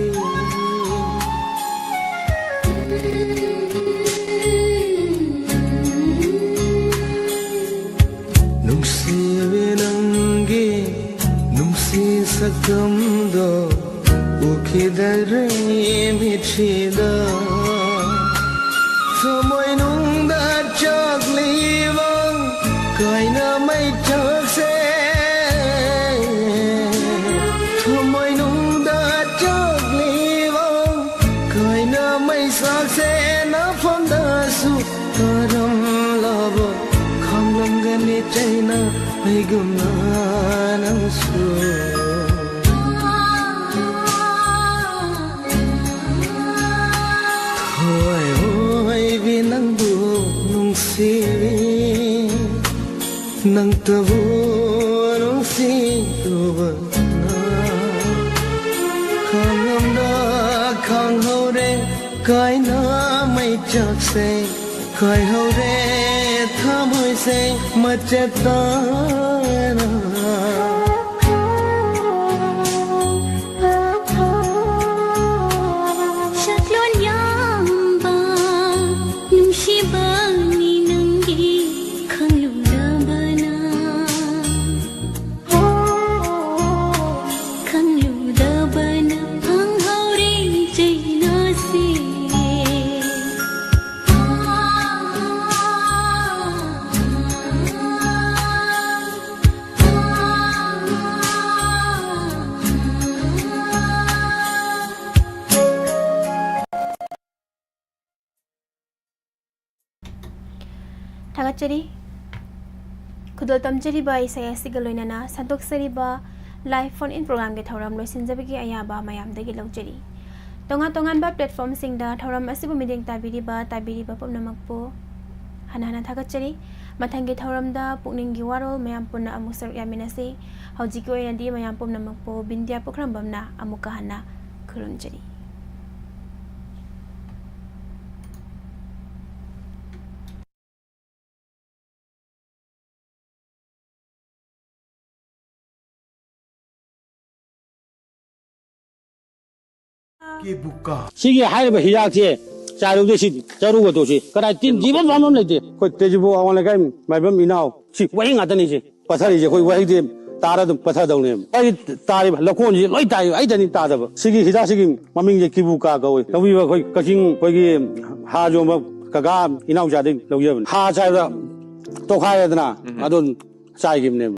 ꯅꯨꯡꯁꯤꯕꯤ ꯅꯪꯒꯤ ꯅꯨꯡꯁꯤ ꯁꯛꯇꯝꯗꯣ ꯎꯈꯤꯗꯔꯦ ꯃꯤꯠꯁꯤꯗ꯫ ꯊꯃꯣꯏꯅꯨꯡꯗ ꯆꯥꯛꯂꯤꯕ ꯀꯥꯏꯅ ꯃꯩꯆꯥꯛꯁꯦ꯫ ꯊꯃꯣꯏꯅꯨꯡꯗ ꯆꯥꯛꯂꯤꯕ ꯀꯥꯏꯅ ꯃꯩꯆꯥꯛꯁꯦ ꯅꯐꯝꯗꯁꯨ ꯇꯥꯔꯝꯂꯕ ꯈꯪꯂꯝꯒꯅꯤ ꯆꯩꯅ ꯑꯩꯒꯨꯝꯅ ꯅꯪꯁꯨ꯫ ꯊꯋꯥꯏ ꯑꯣꯏꯕꯤ ꯅꯪꯕꯨ ꯅꯨꯡꯁꯤꯔꯤ ꯅꯪꯇꯕꯨ ꯅꯨꯡꯁꯤꯔꯨꯕꯅ ꯈꯪꯉꯝꯗ ꯈꯪꯍꯧꯔꯦ꯫ ꯀꯥꯏꯅ ꯃꯩꯆꯥꯛꯁꯦ ꯀꯥꯏꯍꯧꯔꯦ ꯊꯃꯣꯏꯁꯦ ꯃꯆꯦꯠ ꯇꯥꯅ꯫ ꯁꯛꯂꯣꯟ ꯌꯥꯝꯕ ꯅꯨꯡꯁꯤꯕꯅꯤ ꯅꯪꯒꯤ ꯈꯪꯂꯨꯗꯕꯅ꯫ ꯈꯪꯂꯨꯗꯕꯅ ꯐꯪꯍꯧꯔꯦ ꯆꯩꯅꯥꯁꯦ꯫ ꯊꯥꯒꯠꯆꯔꯤ꯫ ꯈꯨꯗꯣꯜ ꯇꯝꯖꯔꯤꯕ ꯏꯁꯩ ꯑꯁꯤꯒ ꯂꯣꯏꯅꯅ ꯁꯟꯗꯣꯛꯆꯔꯤꯕ live phone in programꯒꯤ ꯊꯧꯔꯝ ꯂꯣꯏꯁꯤꯟꯖꯕꯒꯤ ꯑꯌꯥꯕ ꯃꯌꯥꯝꯗꯒꯤ ꯂꯧꯖꯔꯤ꯫ ꯇꯣꯉꯥꯟ ꯇꯣꯉꯥꯟꯕ platformꯁꯤꯡꯗ ꯊꯧꯔꯝ ꯑꯁꯤꯕꯨ ꯃꯤꯠꯌꯦꯡ ꯇꯥꯕꯤꯔꯤꯕ, ꯇꯥꯕꯤꯔꯤꯕ ꯄꯨꯝꯅꯃꯛꯄꯨ ꯍꯟꯅ ꯍꯟꯅ ꯊꯥꯒꯠꯆꯔꯤ꯫ ꯃꯊꯪꯒꯤ ꯊꯧꯔꯝꯗ ꯄꯨꯛꯅꯤꯡꯒꯤ ꯋꯥꯔꯣꯜ ꯃꯌꯥꯝ ꯄꯨꯟꯅ ꯑꯃꯨꯛ ꯁꯔꯨꯛ ꯌꯥꯃꯤꯟꯅꯁꯤ꯫ ꯍꯧꯖꯤꯛꯀꯤ ꯑꯣꯏꯅꯗꯤ ꯃꯌꯥꯝ ꯄꯨꯝꯅꯃꯛꯄꯨ ꯕꯤꯟꯗ꯭ꯌꯥ ꯄꯨꯈ꯭ꯔꯝꯕꯝꯅ ꯑꯃꯨꯛꯀ ꯍꯟꯅ ꯈꯨꯔꯨꯝꯖꯔꯤ꯫ ꯀꯦꯕꯨꯀꯥ꯫ ꯁꯤꯒꯤ ꯍꯥꯏꯔꯤꯕ ꯍꯤꯗꯥꯛꯁꯦ ꯆꯥꯔꯨꯗꯦ, ꯁꯤ ꯆꯔꯨꯒꯗꯣ ꯁꯤ ꯀꯗꯥꯏ ꯇꯤꯟ ꯊꯤꯕ ꯑꯃ ꯂꯩꯇꯦ꯫ ꯑꯩꯈꯣꯏ ꯇꯦꯖꯨꯄꯨꯔ ꯑꯋꯥꯡ ꯂꯩꯀꯥꯏ ꯃꯥꯏꯕꯝ ꯏꯅꯥꯎ ꯁꯤ ꯋꯥꯍꯩ ꯉꯥꯛꯇꯅꯤ ꯁꯤ꯫ ꯄꯠꯊꯔꯤꯁꯦ ꯑꯩꯈꯣꯏ ꯋꯥꯍꯩꯗꯤ ꯇꯥꯔ ꯑꯗꯨꯝ ꯄꯠꯊꯗꯧꯅꯦꯕ꯫ ꯑꯩ ꯇꯥꯔꯤꯕ ꯂꯧꯈꯣꯟꯁꯤ ꯂꯣꯏ ꯇꯥꯏ, ꯑꯩꯗꯅꯤ ꯇꯥꯗꯕ꯫ ꯁꯤꯒꯤ ꯍꯤꯗꯥꯛꯁꯤꯒꯤ ꯃꯃꯤꯡꯁꯦ ꯀꯤꯕꯨꯀꯥ ꯀꯧꯏ꯫ ꯂꯧꯕꯤꯕ ꯑꯩꯈꯣꯏ ꯀꯛꯆꯤꯡ ꯑꯩꯈꯣꯏꯒꯤ ꯍꯥ ꯌꯣꯟꯕ ꯀꯀꯥ ꯏꯅꯥꯎꯆꯥꯗꯒꯤ ꯂꯧꯖꯕꯅꯤ꯫ ꯍꯥ ꯆꯥꯏꯕꯗ ꯇꯣꯈꯥꯏꯔꯦꯗꯅ, ꯎꯝ꯫ ꯑꯗꯨ ꯆꯥꯏꯈꯤꯕꯅꯦꯕ꯫